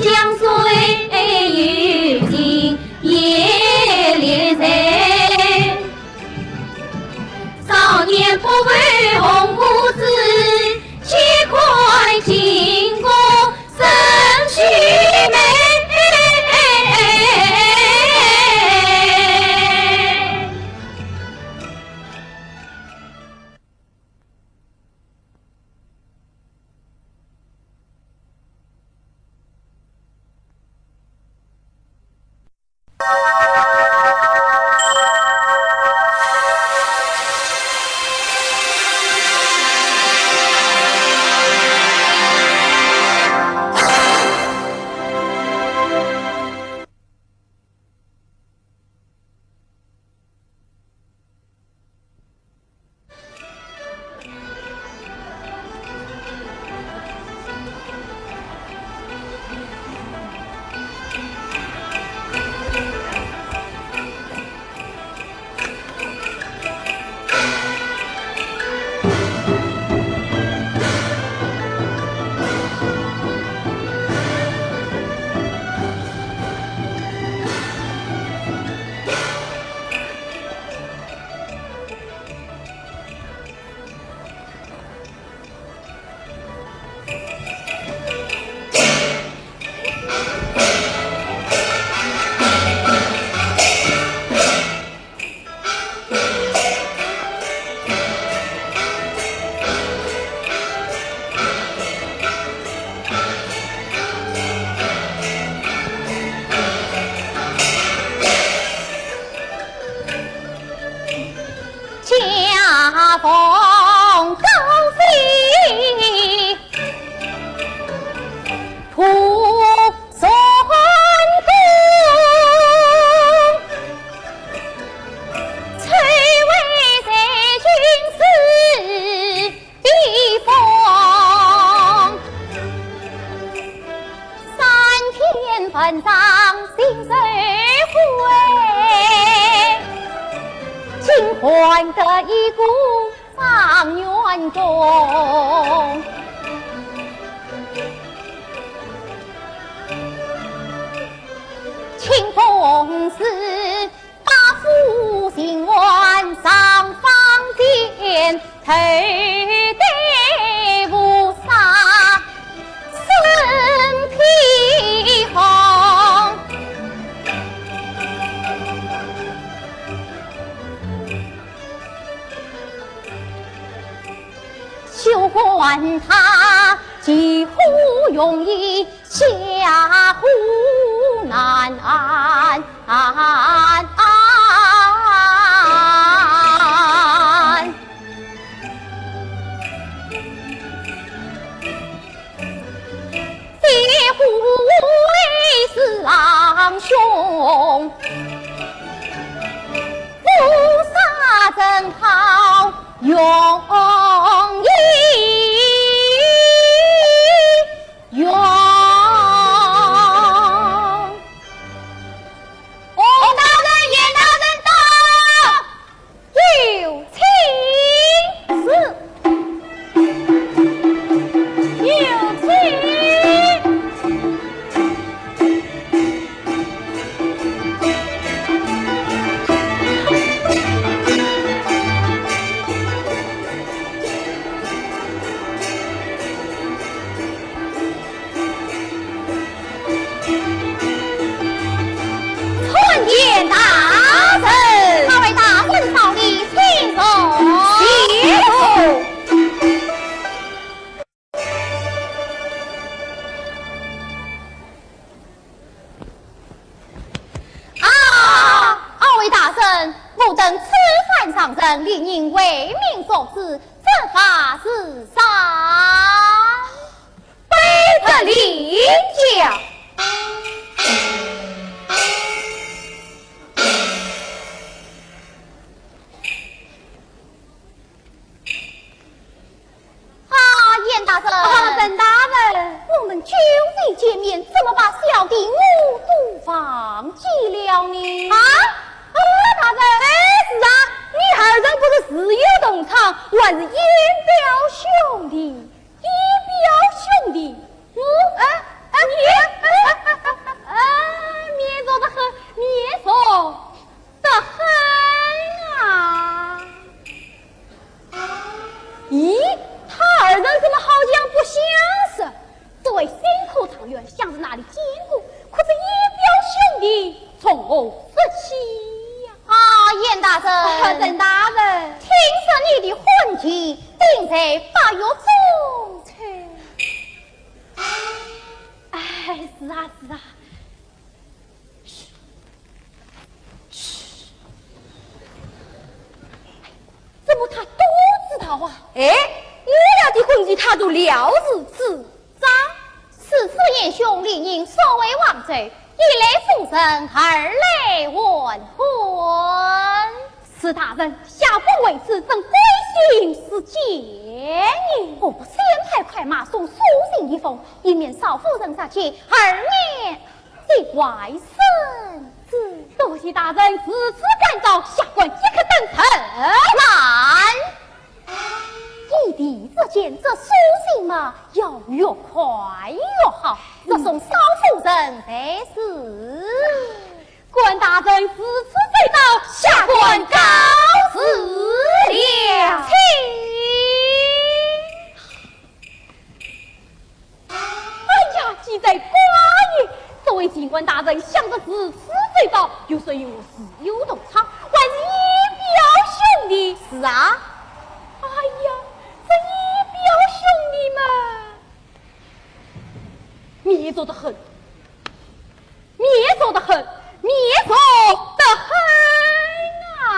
江水有情也连在。少年不会红污子，且看金鼓生须眉。见面，怎么把小弟我都忘记了呢？啊？啊，大人！哎，是啊，你二人不是自幼同窗，还是言表兄弟？言表兄弟？我，哎，哎，你，哎，哎，哎，哎，面熟得很，面熟得很啊！咦，他二人怎么好像不相识？ 作为新科状元，想是哪里见过，可这言表兄弟从何说起呀？啊，严大人。啊，陈大人。听说你的婚期定在八月中秋。哎，是啊，是啊。 嘘，嘘，怎么他都知道啊？哎，我俩的婚期他都料事知章。此次严兄理应速回黄州，一来送人，二来完婚。是大人，下官为此正关心是见你。我不先派快马送书信一封，一面少夫人着急，二面 这外孙子。多谢大人如此关照，下官即刻登程。慢！一提之间，这书信嘛，要越快越好，速送少夫人才是。官大人如此周到，下官告辞了。请。 哎呀，记在官也！这位清官大人想得如此周到，又说与我自幼同窗，还是言表兄弟。是啊。哎呀，这言表兄弟嘛，面熟得很。 面熟得很，面熟得很啊！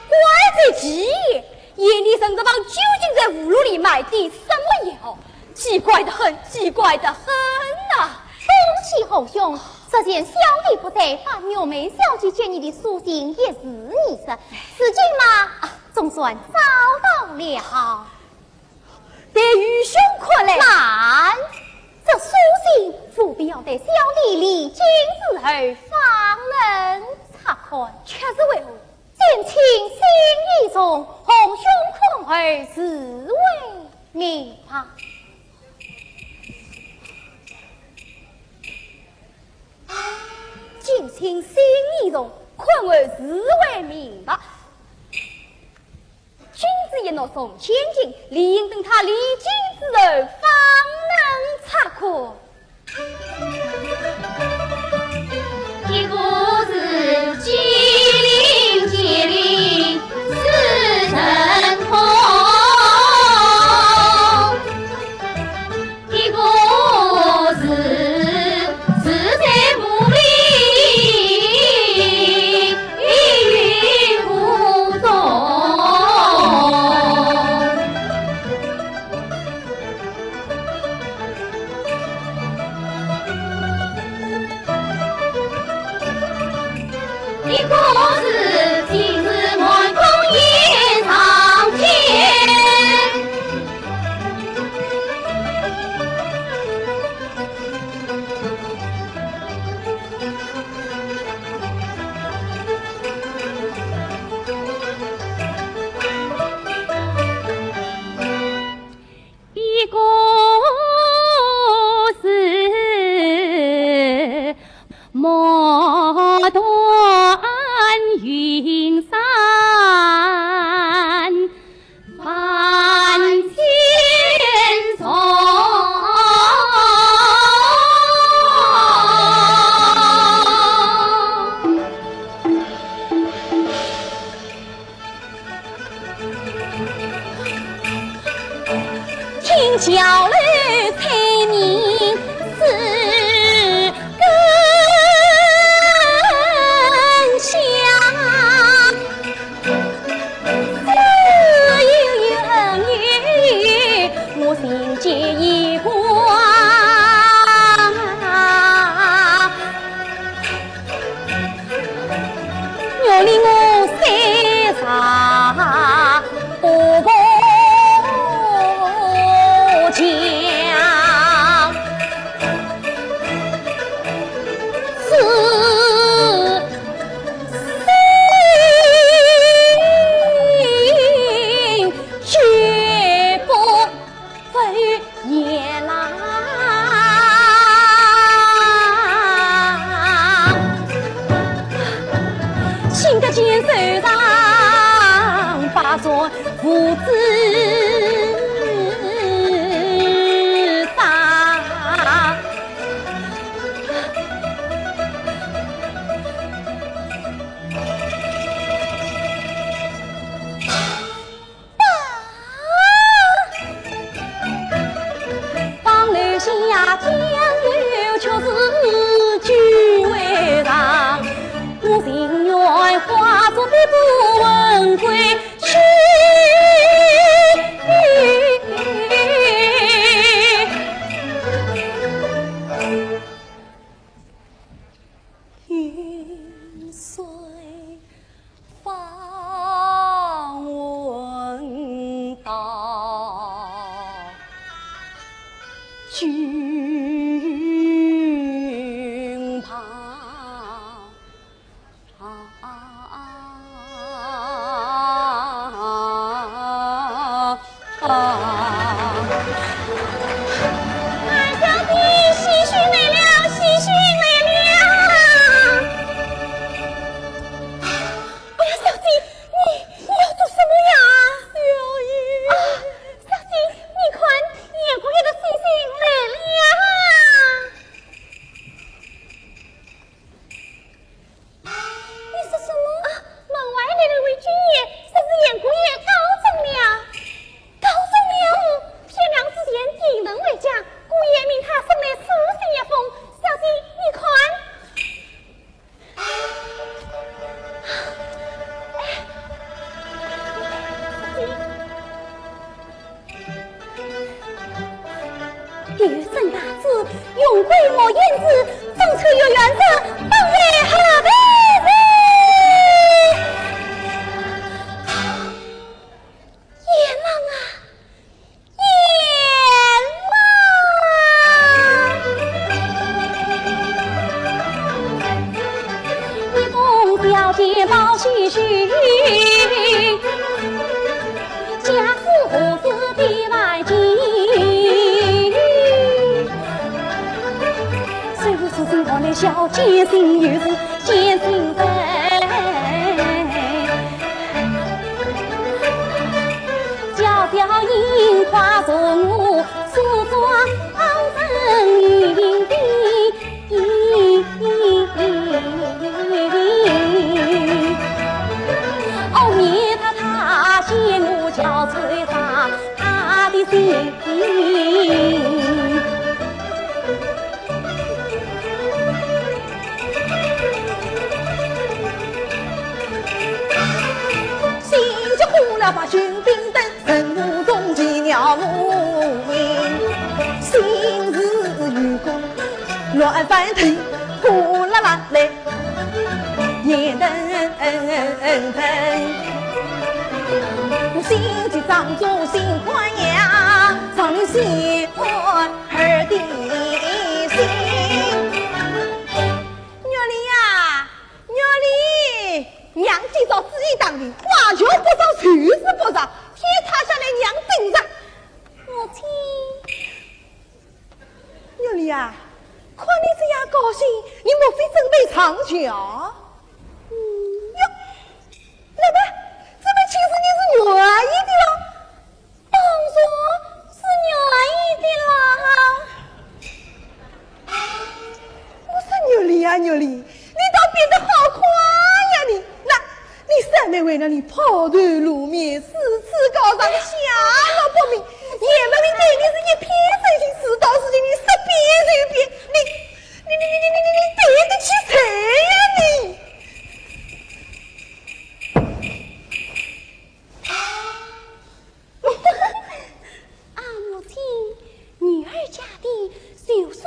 怪哉，奇也，眼里神子房究竟在葫芦里卖的什么药？奇怪得很，奇怪得很呐！恭喜侯兄， 只见小弟不在，把玉梅小姐给你的书信一字一字，如今嘛，啊，总算找到了。在愚兄看来，慢，这书信务必要待小弟离京之后方能察看。却是为何？见卿心意重，侯兄看后是为明白。 见卿心意重，看后自会明白。君子一诺从千金，理应等他离京之后方能察看。一个是机灵机灵似成空。 一个是自在无力于无中。一个是今日满宫宴上见。 一个是牡丹云山半仙愁。 听小楼催眠似更响。无知者。啊，小姐，喜讯来了，喜讯来了！哎呀，小姐，你，你要做什么呀？小姐。啊，小姐，你看，严姑爷的喜讯来了。 你说什么？啊，门外来了位军爷，说是严姑爷高中了。高中了？天亮之前定能回家，姑爷命他送来书信一封。小姐，你看。哎，小姐。 有生大子，荣归莫言之，中秋月圆日，本为何日？阎王啊，阎王！一封小姐报喜讯。 家事何事比万金？虽无书信，我乃小姐心，又是见亲人。小小印花从我手中，好生印的。 哦，免得他嫌我憔悴伤他的心。心急火燎把军兵等， 人马中间要我命，心事如果乱翻腾，火辣辣来，眼腾腾。我心急张着心慌呀，上了西安的心。玉林呀， 玉林，娘今朝主意打定，花轿不着，寿事不着，天塌下来娘顶着。母亲。玉林啊，看你这样高兴，你莫非准备上轿？嗯。哟，那么，这么其实你是愿意的咯？ 当然是愿意的啦。我说玉林啊玉林，你倒变得好快呀你！那，你三妹为了你抛头露面，四处告状，下落不明，严文明对你是一片真心，事到如今你说变就变，你，你，你，你，你，你，你对得起谁呀你？ 啊，母亲，女儿家的就是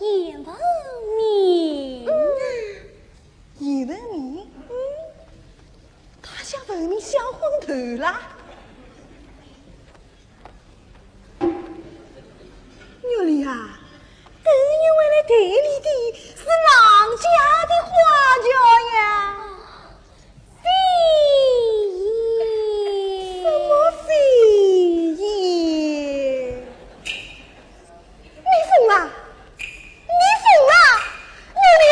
严文明啊。严文明？嗯，他像文明想昏头啦。玉林啊，等一会来抬你的是郎家的花轿呀。 飞燕。什么飞燕？你疯了！你疯了！玉林，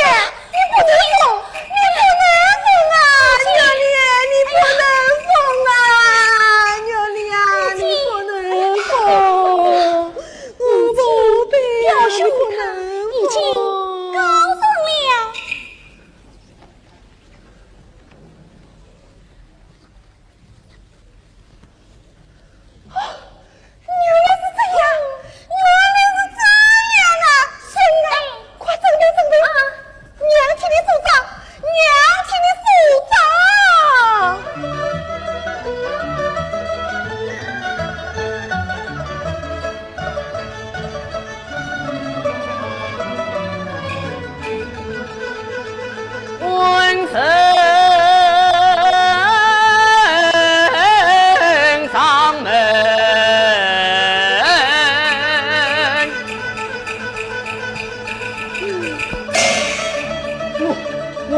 你不能疯，你不能疯啊！玉林，你不能疯啊！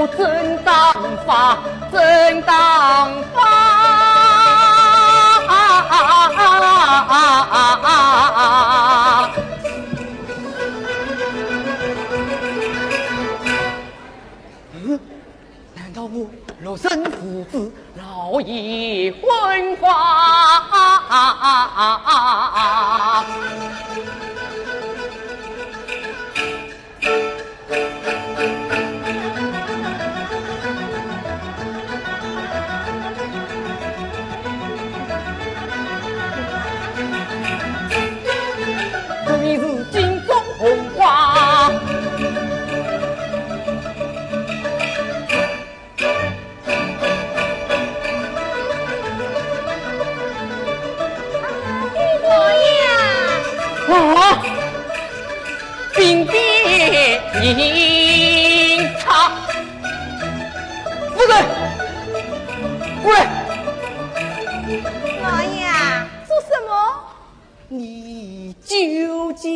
正当法，正当法。嗯，难道我六神无主，老爷昏花？ 这名是金钟红花。 啊，兵变银钞。夫人，过来。老爷，做什么？你究竟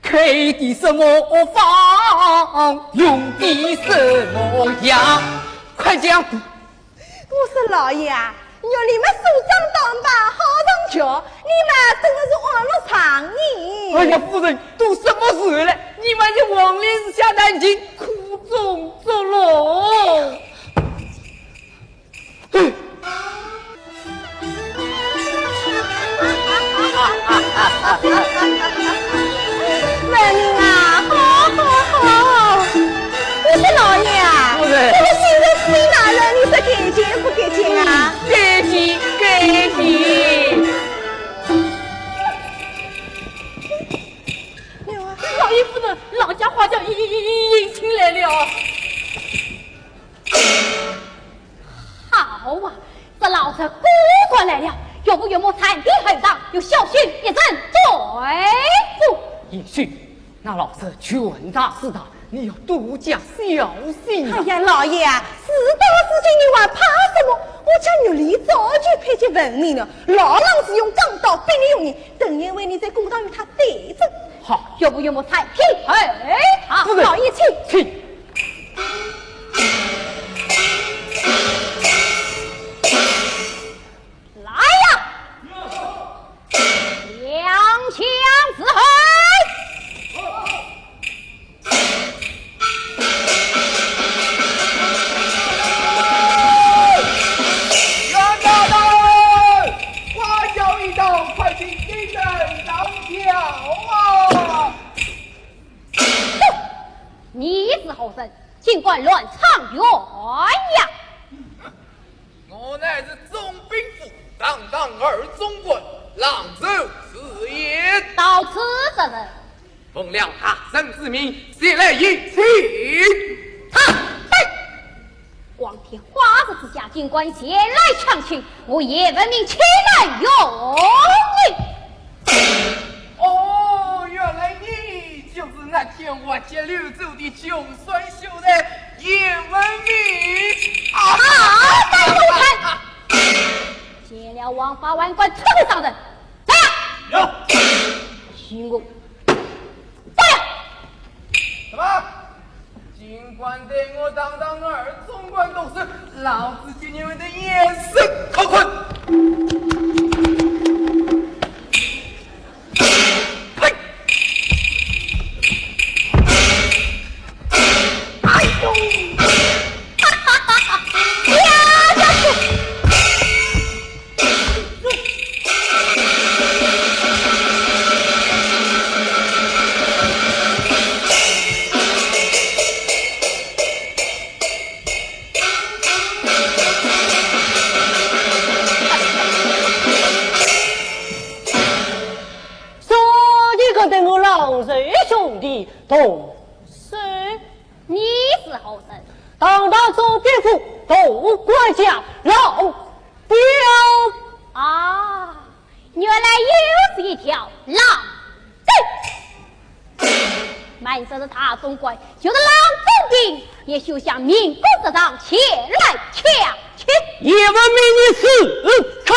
开的什么方，用的什么药？快讲！我说老爷啊，玉林么梳妆打扮好上轿，你么真的是安了场呢。哎呀，夫人，都什么时候了，你们这黄连寺下谈情，苦中作乐。 哼！文明啊，好，好，好！我说老爷啊，夫人。这个新任府尹大人，你说该见不该见啊？该见，该见。哎呦，老爷夫人，老家花轿已，已，已，已，已请来了。 好啊，这老贼果然来了，岳父岳母在堂候着，有小婿一人对付。贤婿，那老贼权大势大，你要多加小心啊。哎呀，老爷啊，事到如今你还怕什么？我家玉林早就配给文明了，老郎是用钢刀，兵器用人，等闲为你再过堂与他对阵。好。岳父岳母在堂候着。夫人。老爷请。请。 来呀！两枪伺候。袁大人，花轿已到，快请新人上轿啊！哼，你是何人？竟敢乱闯县衙！ 我乃是总兵府堂堂二总管，郎中是也。到此则甚？奉了大人之命，前来迎亲。他，哼！光天化日之下，竟敢前来抢亲，我叶文明岂能容你？ 哦，原来你就是那天挖掘绿洲的穷酸秀才叶文明啊！好，带我看！见了王法万官，特别上阵。来呀！有。行宫。来呀！什么？ 竟敢对我堂堂二总管动手，老子给你们的颜色看看！嘿！哎呦！呀，这是 所以敢对我老贼兄弟动手？你是何人？堂堂总兵府大管家老 表。啊，原来又是一条狼贼。瞒着是大总管，就是狼总兵，也休想明目张胆前来抢亲。叶文明，你是，哼！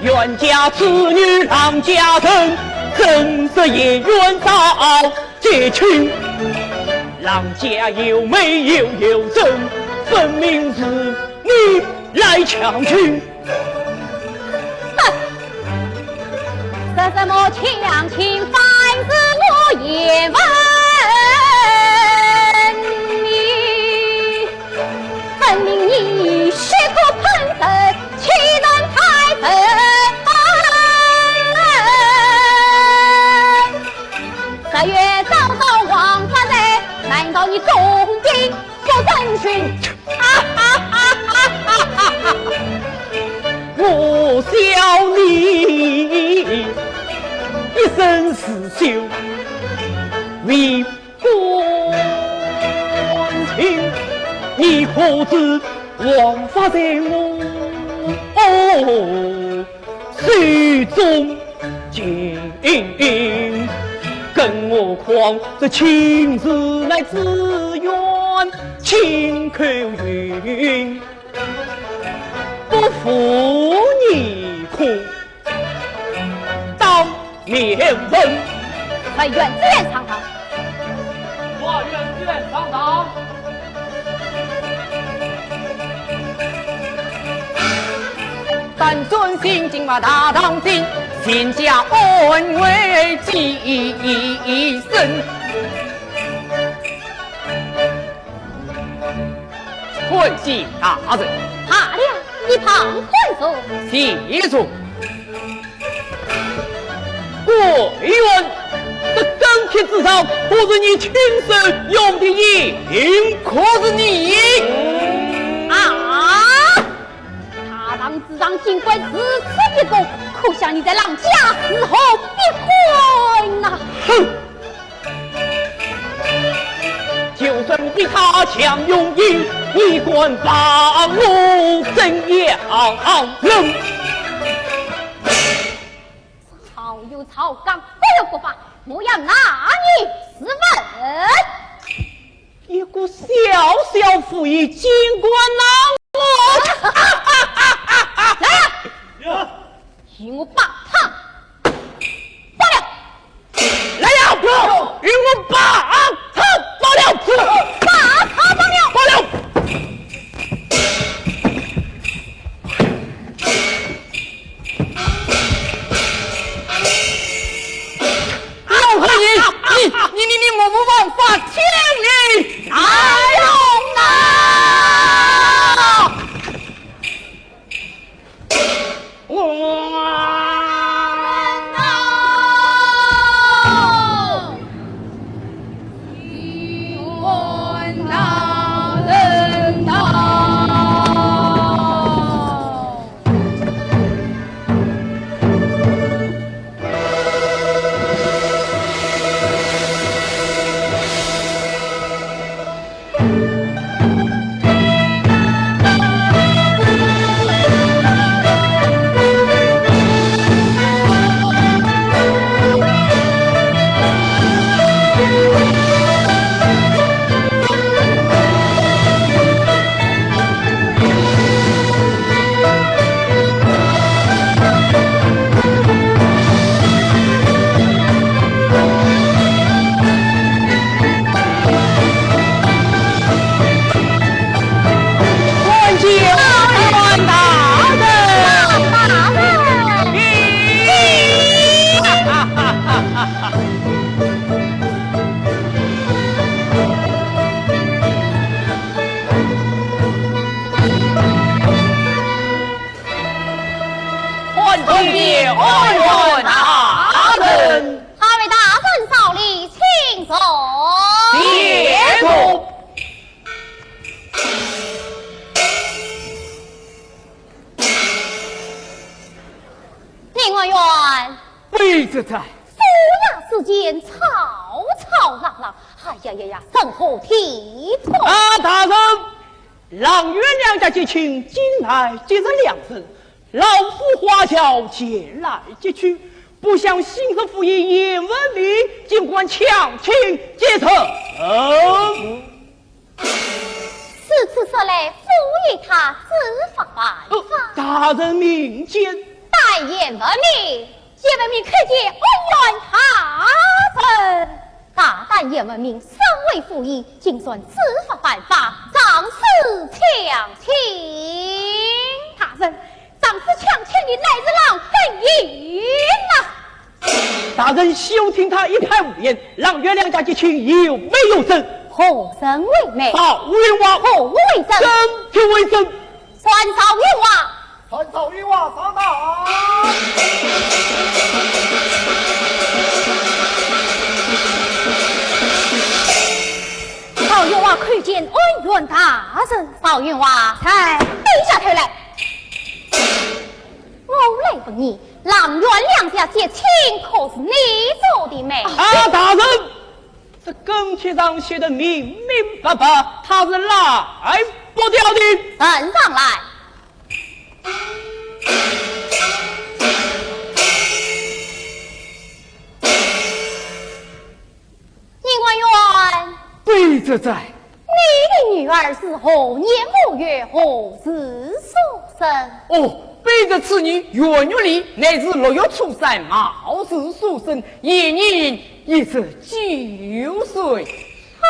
冤家之女，狼家人，正是也愿早结亲，郎家有媒又有证，分明是你来强娶。哼，说什么强亲，反是我也问你，分明你血口喷人，欺人太甚。十月早朝王发财，难道你公平不遵循？我笑你一生自修为官清，你可知王法在我手中情，更何况这亲事乃自愿，亲口允，不负你苦。当面问。还愿自愿上当。我愿自愿上当。但遵行金马大堂进，全家安危寄生。 参见大人。罢了，你旁观者。谢座。官员，这钢铁之上，可是你亲手用的银？可是你？啊！大堂之上，竟敢如此逼供，可想你在郎家如何闭关呐！哼！ 就算逼他强用银，你敢把我怎样？好有草稿，各有各法，我要拿你试问。一个小小府尹，竟敢拿我？来呀！与我把他绑了。 来呀！与我把他绑了！把他绑了！绑了！老太爷，你你你你，我们王法听你哪用啊？ 参见官员大人。二位大人稍礼，请坐。谢座。林官员。卑职在。府衙之间吵吵闹闹，哎呀呀呀，成何体统？啊，大人， 郎阮两家结亲，近来吉日良辰，老夫花轿前来接亲，不想新式府尹鄢文明竟敢强亲结仇。如此说来，府尹他知法办法。大人明鉴。待鄢文明也闻名叩见恩怨大人。大胆也闻名，身为府尹，竟敢知法犯法，仗势强侵。大人，仗势强侵的乃是郎本人呐。大人休听他一派胡言，郎阮两家结亲有媒有证。何人为媒？赵员外。何物为证？真品为证。传赵员外。 传赵员外上堂。赵员外叩见恩怨大人。赵员外。在。低下头来。我来问你，郎阮两家结亲可是你做的媒？啊，大人，这跟帖上写的明明白白，他是来不得的。呈上来。 尹官员。卑职在。你的女儿是何年何月何时所生？哦，卑职此女袁月丽，乃是六月初三卯时所生，现年一十九岁。 哎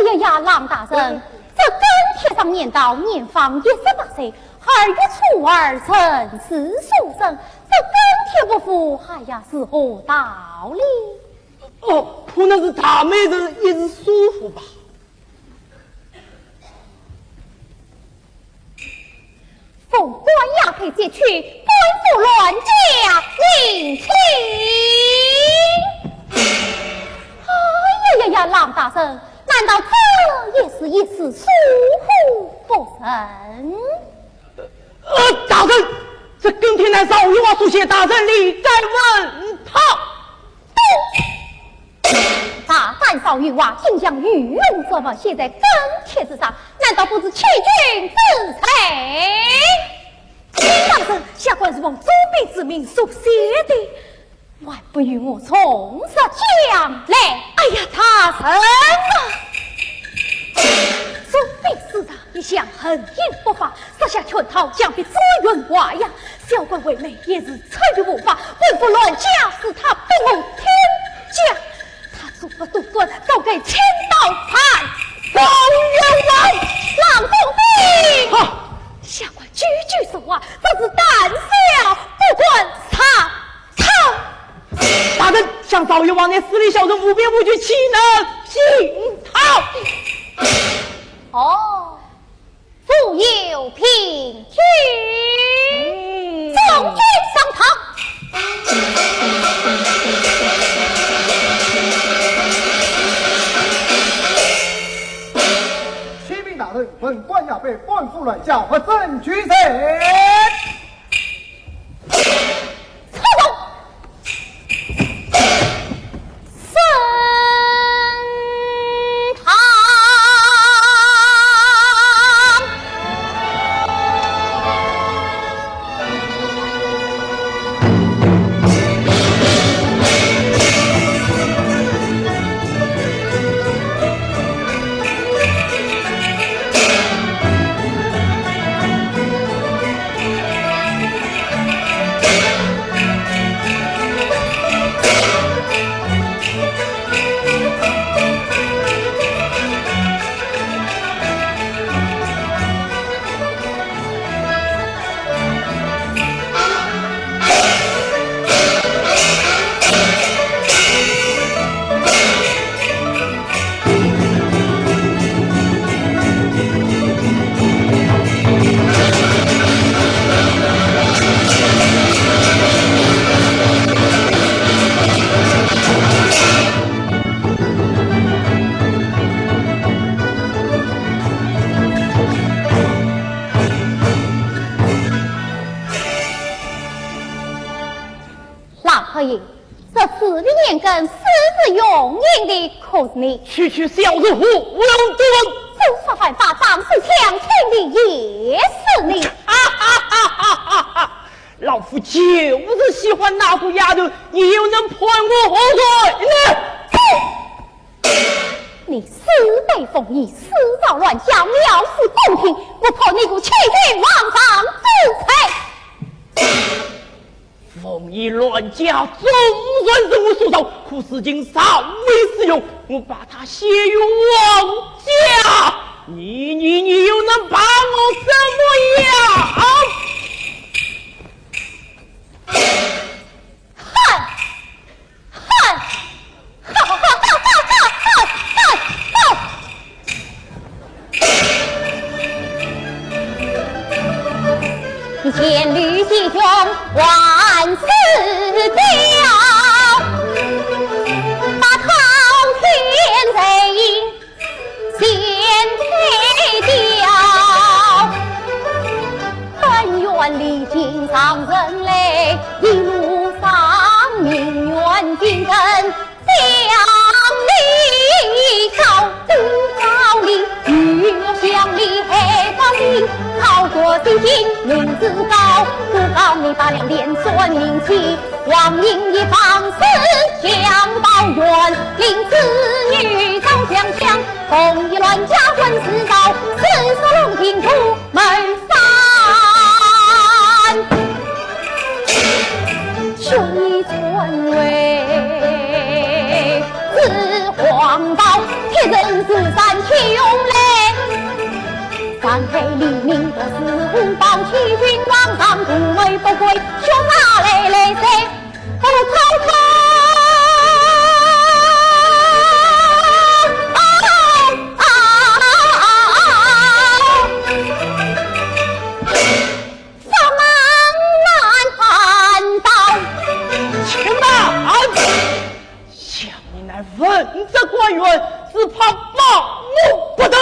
呀呀呀，郎大人，这跟帖上念道年方一十八岁，二月初二辰时所生，这跟帖不符，哎呀，是何道理？哦，可能是大媒人一时疏忽吧。 奉官押配接去，官府乱加另聘。哎呀呀呀，郎大人，难道这也是一时疏忽不成？呃，大人，这跟帖乃赵员外所写，大人理该问他。 大胆赵员外，竟将御用之物写在跟帖之上，难道不是欺君之罪？请大人，下官是奉总兵之命所写的，还不与我从实讲来。哎呀，大人啊！总兵此人一向横行不法，设下圈套，想必左右为难呀。 小官为媒也是出于无法，官府乱加，是他逼我听讲，他作恶多端，早该千刀万。赵员外，郎总兵。啊！下官句句实话，只是胆小不敢上堂。大人，想赵员外乃势利小人，无凭无据，岂能信他？哦， 无有凭据，嗯。总兵上堂。启禀大人，文官押配，官府乱加，不准居罪。 出动！升堂！老佛爷，这势利眼根，私自用人的可是你？区区小人何用得问？知法犯法，仗势强侵的也是你。哈哈哈哈哈哈！老夫就是喜欢那个丫头，你又能判我何罪呢？你私配凤仪，私造乱加，藐视公庭，不可你个欺君罔上之罪。凤仪栾家总算是我所造，可如今尚未使用，我把它献与王家，你你你又能把我怎么样？哼！哼！哈哈哈哈哈哈哈哈！你千里西东万事表，把桃天人 先退掉。恩怨历尽让人泪，一路上命运尽人将你告。不告你，雨落乡里黑风里，好个西京名字高，不告你把两边算命起。 王英一方是相报怨，令子女遭将相，凤仪栾家婚事到，四十龙庭土门山。兄弟传位，子皇报，铁人是山七勇嘞。 三代黎民都是虎豹，欺君罔上，无为不归，血洒泪泪水不偷偷。啊啊啊啊啊！法满难办到。且慢！ 想你乃文职官员，只怕放我不得。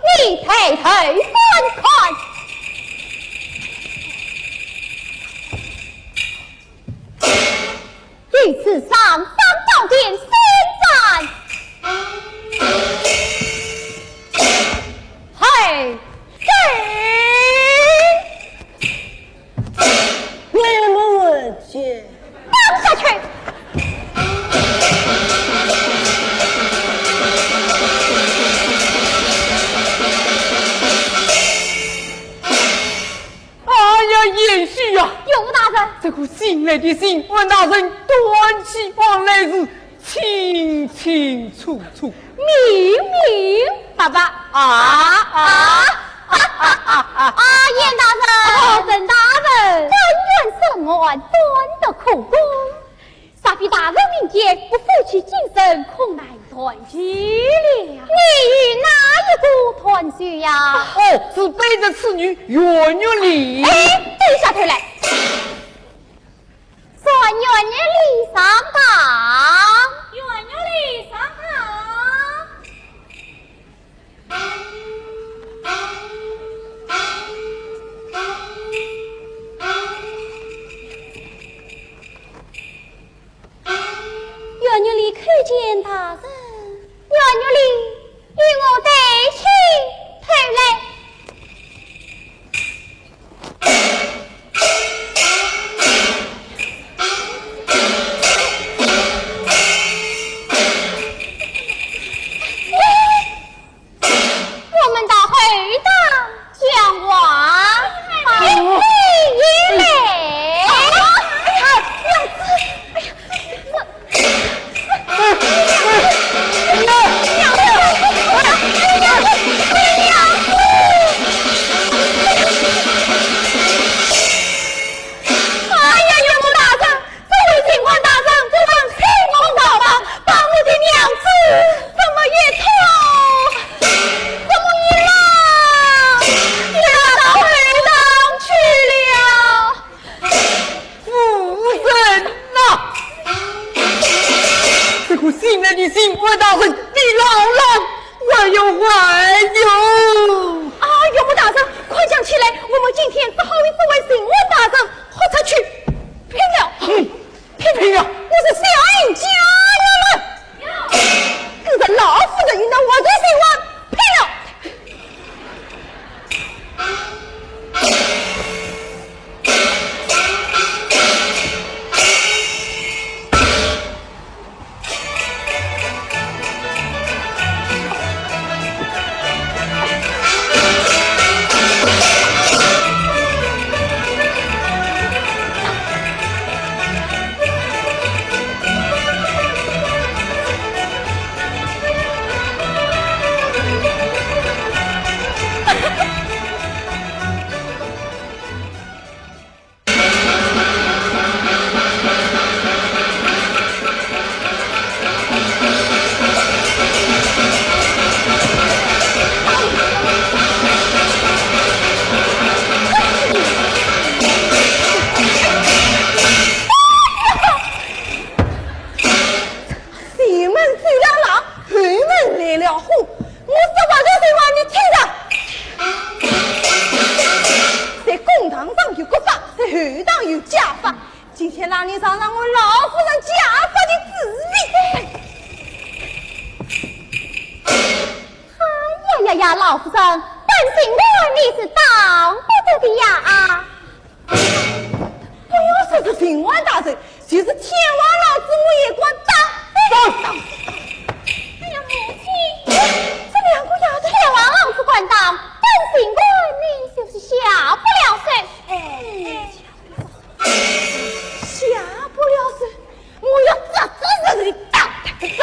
你抬头观看，御赐尚方宝剑，先斩后奏。 我们见。放下去！哎呀，贤婿呀！岳父大人，这个新来的新官大人，端起碗来是清清楚楚。 明明白白。啊啊啊啊啊啊！啊，严大人，哦，陈大人，官员审案，断得可供。若非大人明鉴，我夫妻今生恐难团聚了。你与哪一个团聚呀？哦，是背着此女圆月里。哎，低下头来。 算圆月里上堂。圆月里上堂。圆月里叩见大人。圆月里与我抬起头来。 我们到后堂讲话。哎，你也来。哎呀，娘子，哎呀，这…… 哎呀，岳母大人，这位清官大人不但欺我告状，把我的娘子怎么也偷，怎么也拿，也拿到后堂去了。 夫人呐！这个新来的清官大人，你老老还有还有！啊，岳母大人，快讲起来，我们今天只好与这位清官大人豁出去，拼了！嗯，拼了！拼了！我是小人家人了，跟着老夫人与那坏蛋清官拼了！哎呀，老夫人，本姓关你是当不得的呀！啊，不要说是姓关大人，就是天王老子我也敢打。打！哎呀，母亲，这两个丫头，天王老子敢打，本姓关你就是下不了手。哎，下不了手，我要这这这这打。走。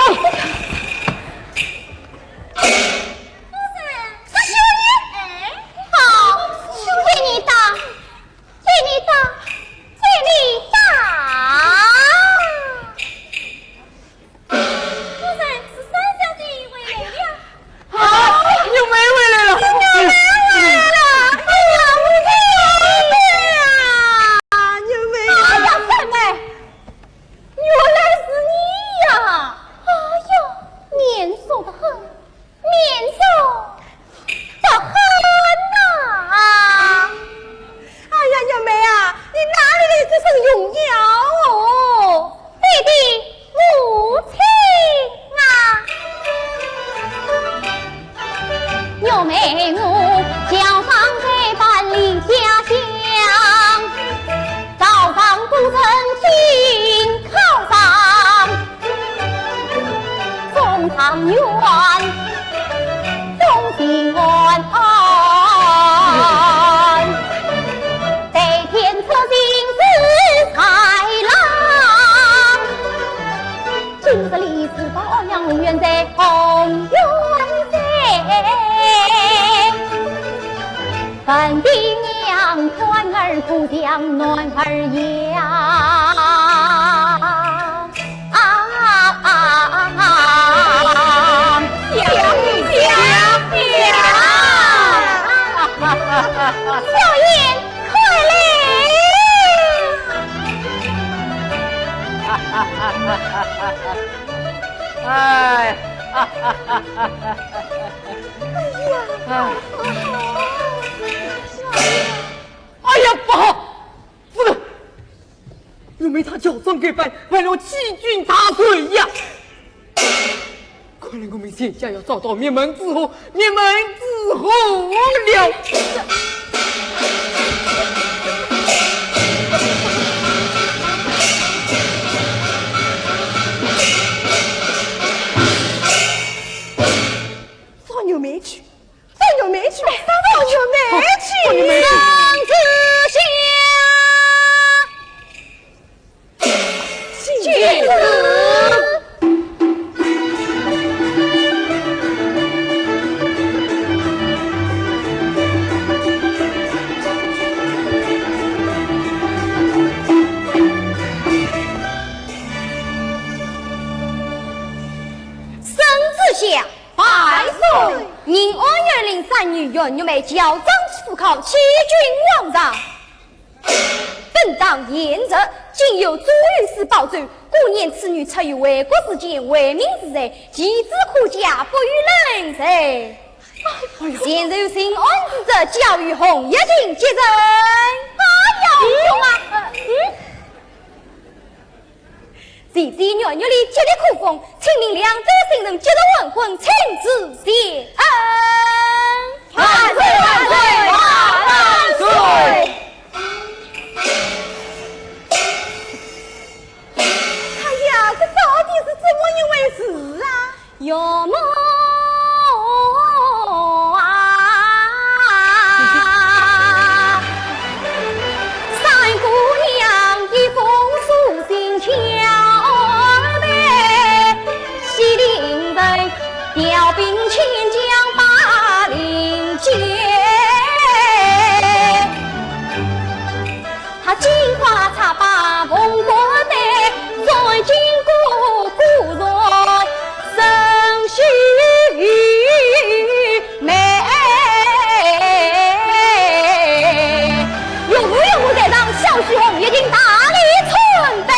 夫人，是兄弟。哎，好，兄弟你打，给你打，给你打。 夫人，是三小姐回来了。啊，玉梅回来了。玉梅回来了。哎呀，母亲呀！玉梅呀！哎呀，三妹，原来是你呀！哎呀，面熟得很，面熟得很呐！哎呀，玉梅啊，你哪里来这身荣耀哦？爹爹，母亲啊！玉梅我教坊在万里家乡，早上古城进考场。 中状元，中进官，得天独厚是才郎。今日里是保安阳龙源在，龙源在。 问爹娘，官儿不讲，男儿呀。啊啊啊啊！小姐，小姐。小燕，快来！哎。 哎呀，哎。哎呀，不好！夫人，玉梅她乔装改扮，犯了欺君大罪呀！看来我们现下要找到灭门之后，灭门之后了。找玉梅去。 找玉梅去，找玉梅去。圣旨下。 万岁！宁安县令三女袁玉梅乔装赴考，欺君罔上。本当严职，今有朱御史保奏，果然此女出于回国事件，为民除罪，其子可嘉，不予论罪。哎呀，前奏刑案之职，交与洪一清接任。哎呀，兄啊，嗯。 前奏袁玉梅极力苦风，请命两州巡抚即日完婚，请旨谢恩。万岁，万岁，万万岁！哎呀，这到底是怎么一回事啊？ 岳母啊，三姑娘一封书信交代，西陵人调兵遣将把令箭。 他金花茶把凤冠戴，穿金鼓鼓镯胜须眉。岳父岳母在上，小婿洪一清大礼参拜。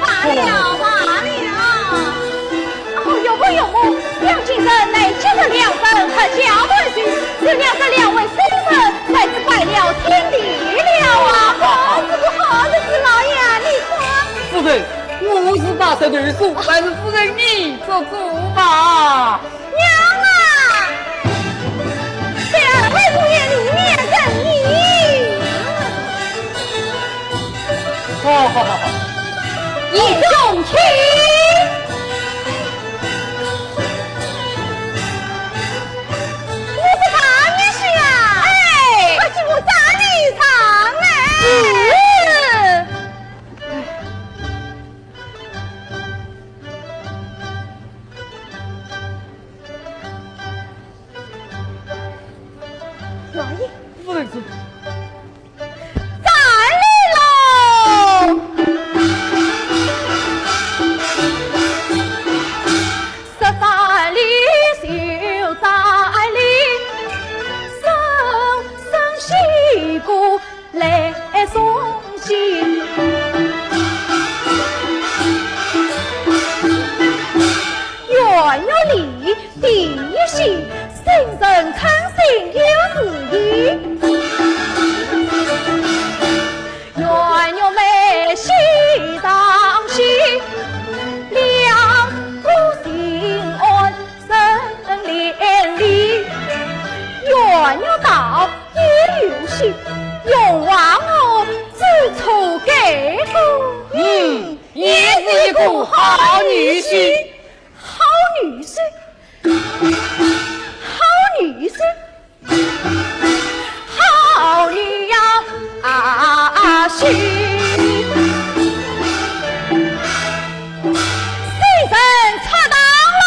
罢了，罢了。哦，岳父岳母，想今日乃吉日良辰，合家团聚，就让这两位新人在此拜了天地了啊！好，这个好日子，老爷，你我是八十头数，还是夫人你做主吧。娘啊！待二位姑爷里面等你。好，好，好，好。义兄请。我是大女婿啊。哎。快请我站一站哎。嗯。 老爷。夫人请。站立喽！十三里就站立，生生西过 来送信。圆月里第一喜，新人称亲又是喜。圆月梅喜上喜，两个心安 人连理，圆月到也有喜，荣华我只图这个。嗯，也是一个好女婿。好女婿，好女婿，好女婿。 新人出堂喽！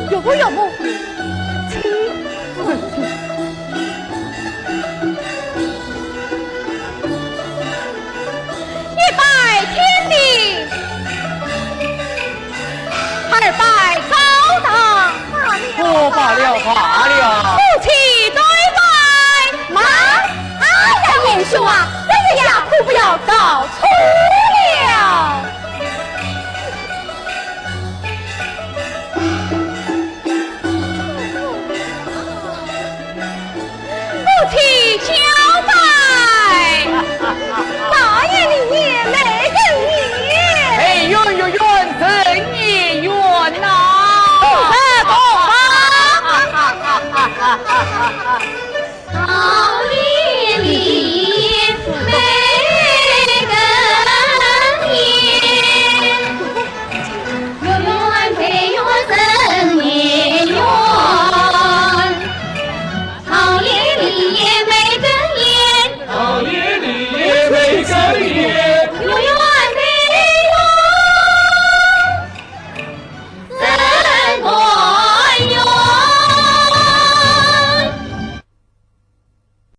岳父岳母，请。 一拜天地，二拜高堂。罢了，罢了，罢了。夫妻对拜。慢！哎呀，贤兄啊，这个呀，可不要搞错了。 夫妻交拜。大爷里面没人言。哎，冤冤冤，人也冤呐。同门同房。好年里没人言。 好年里也没人言。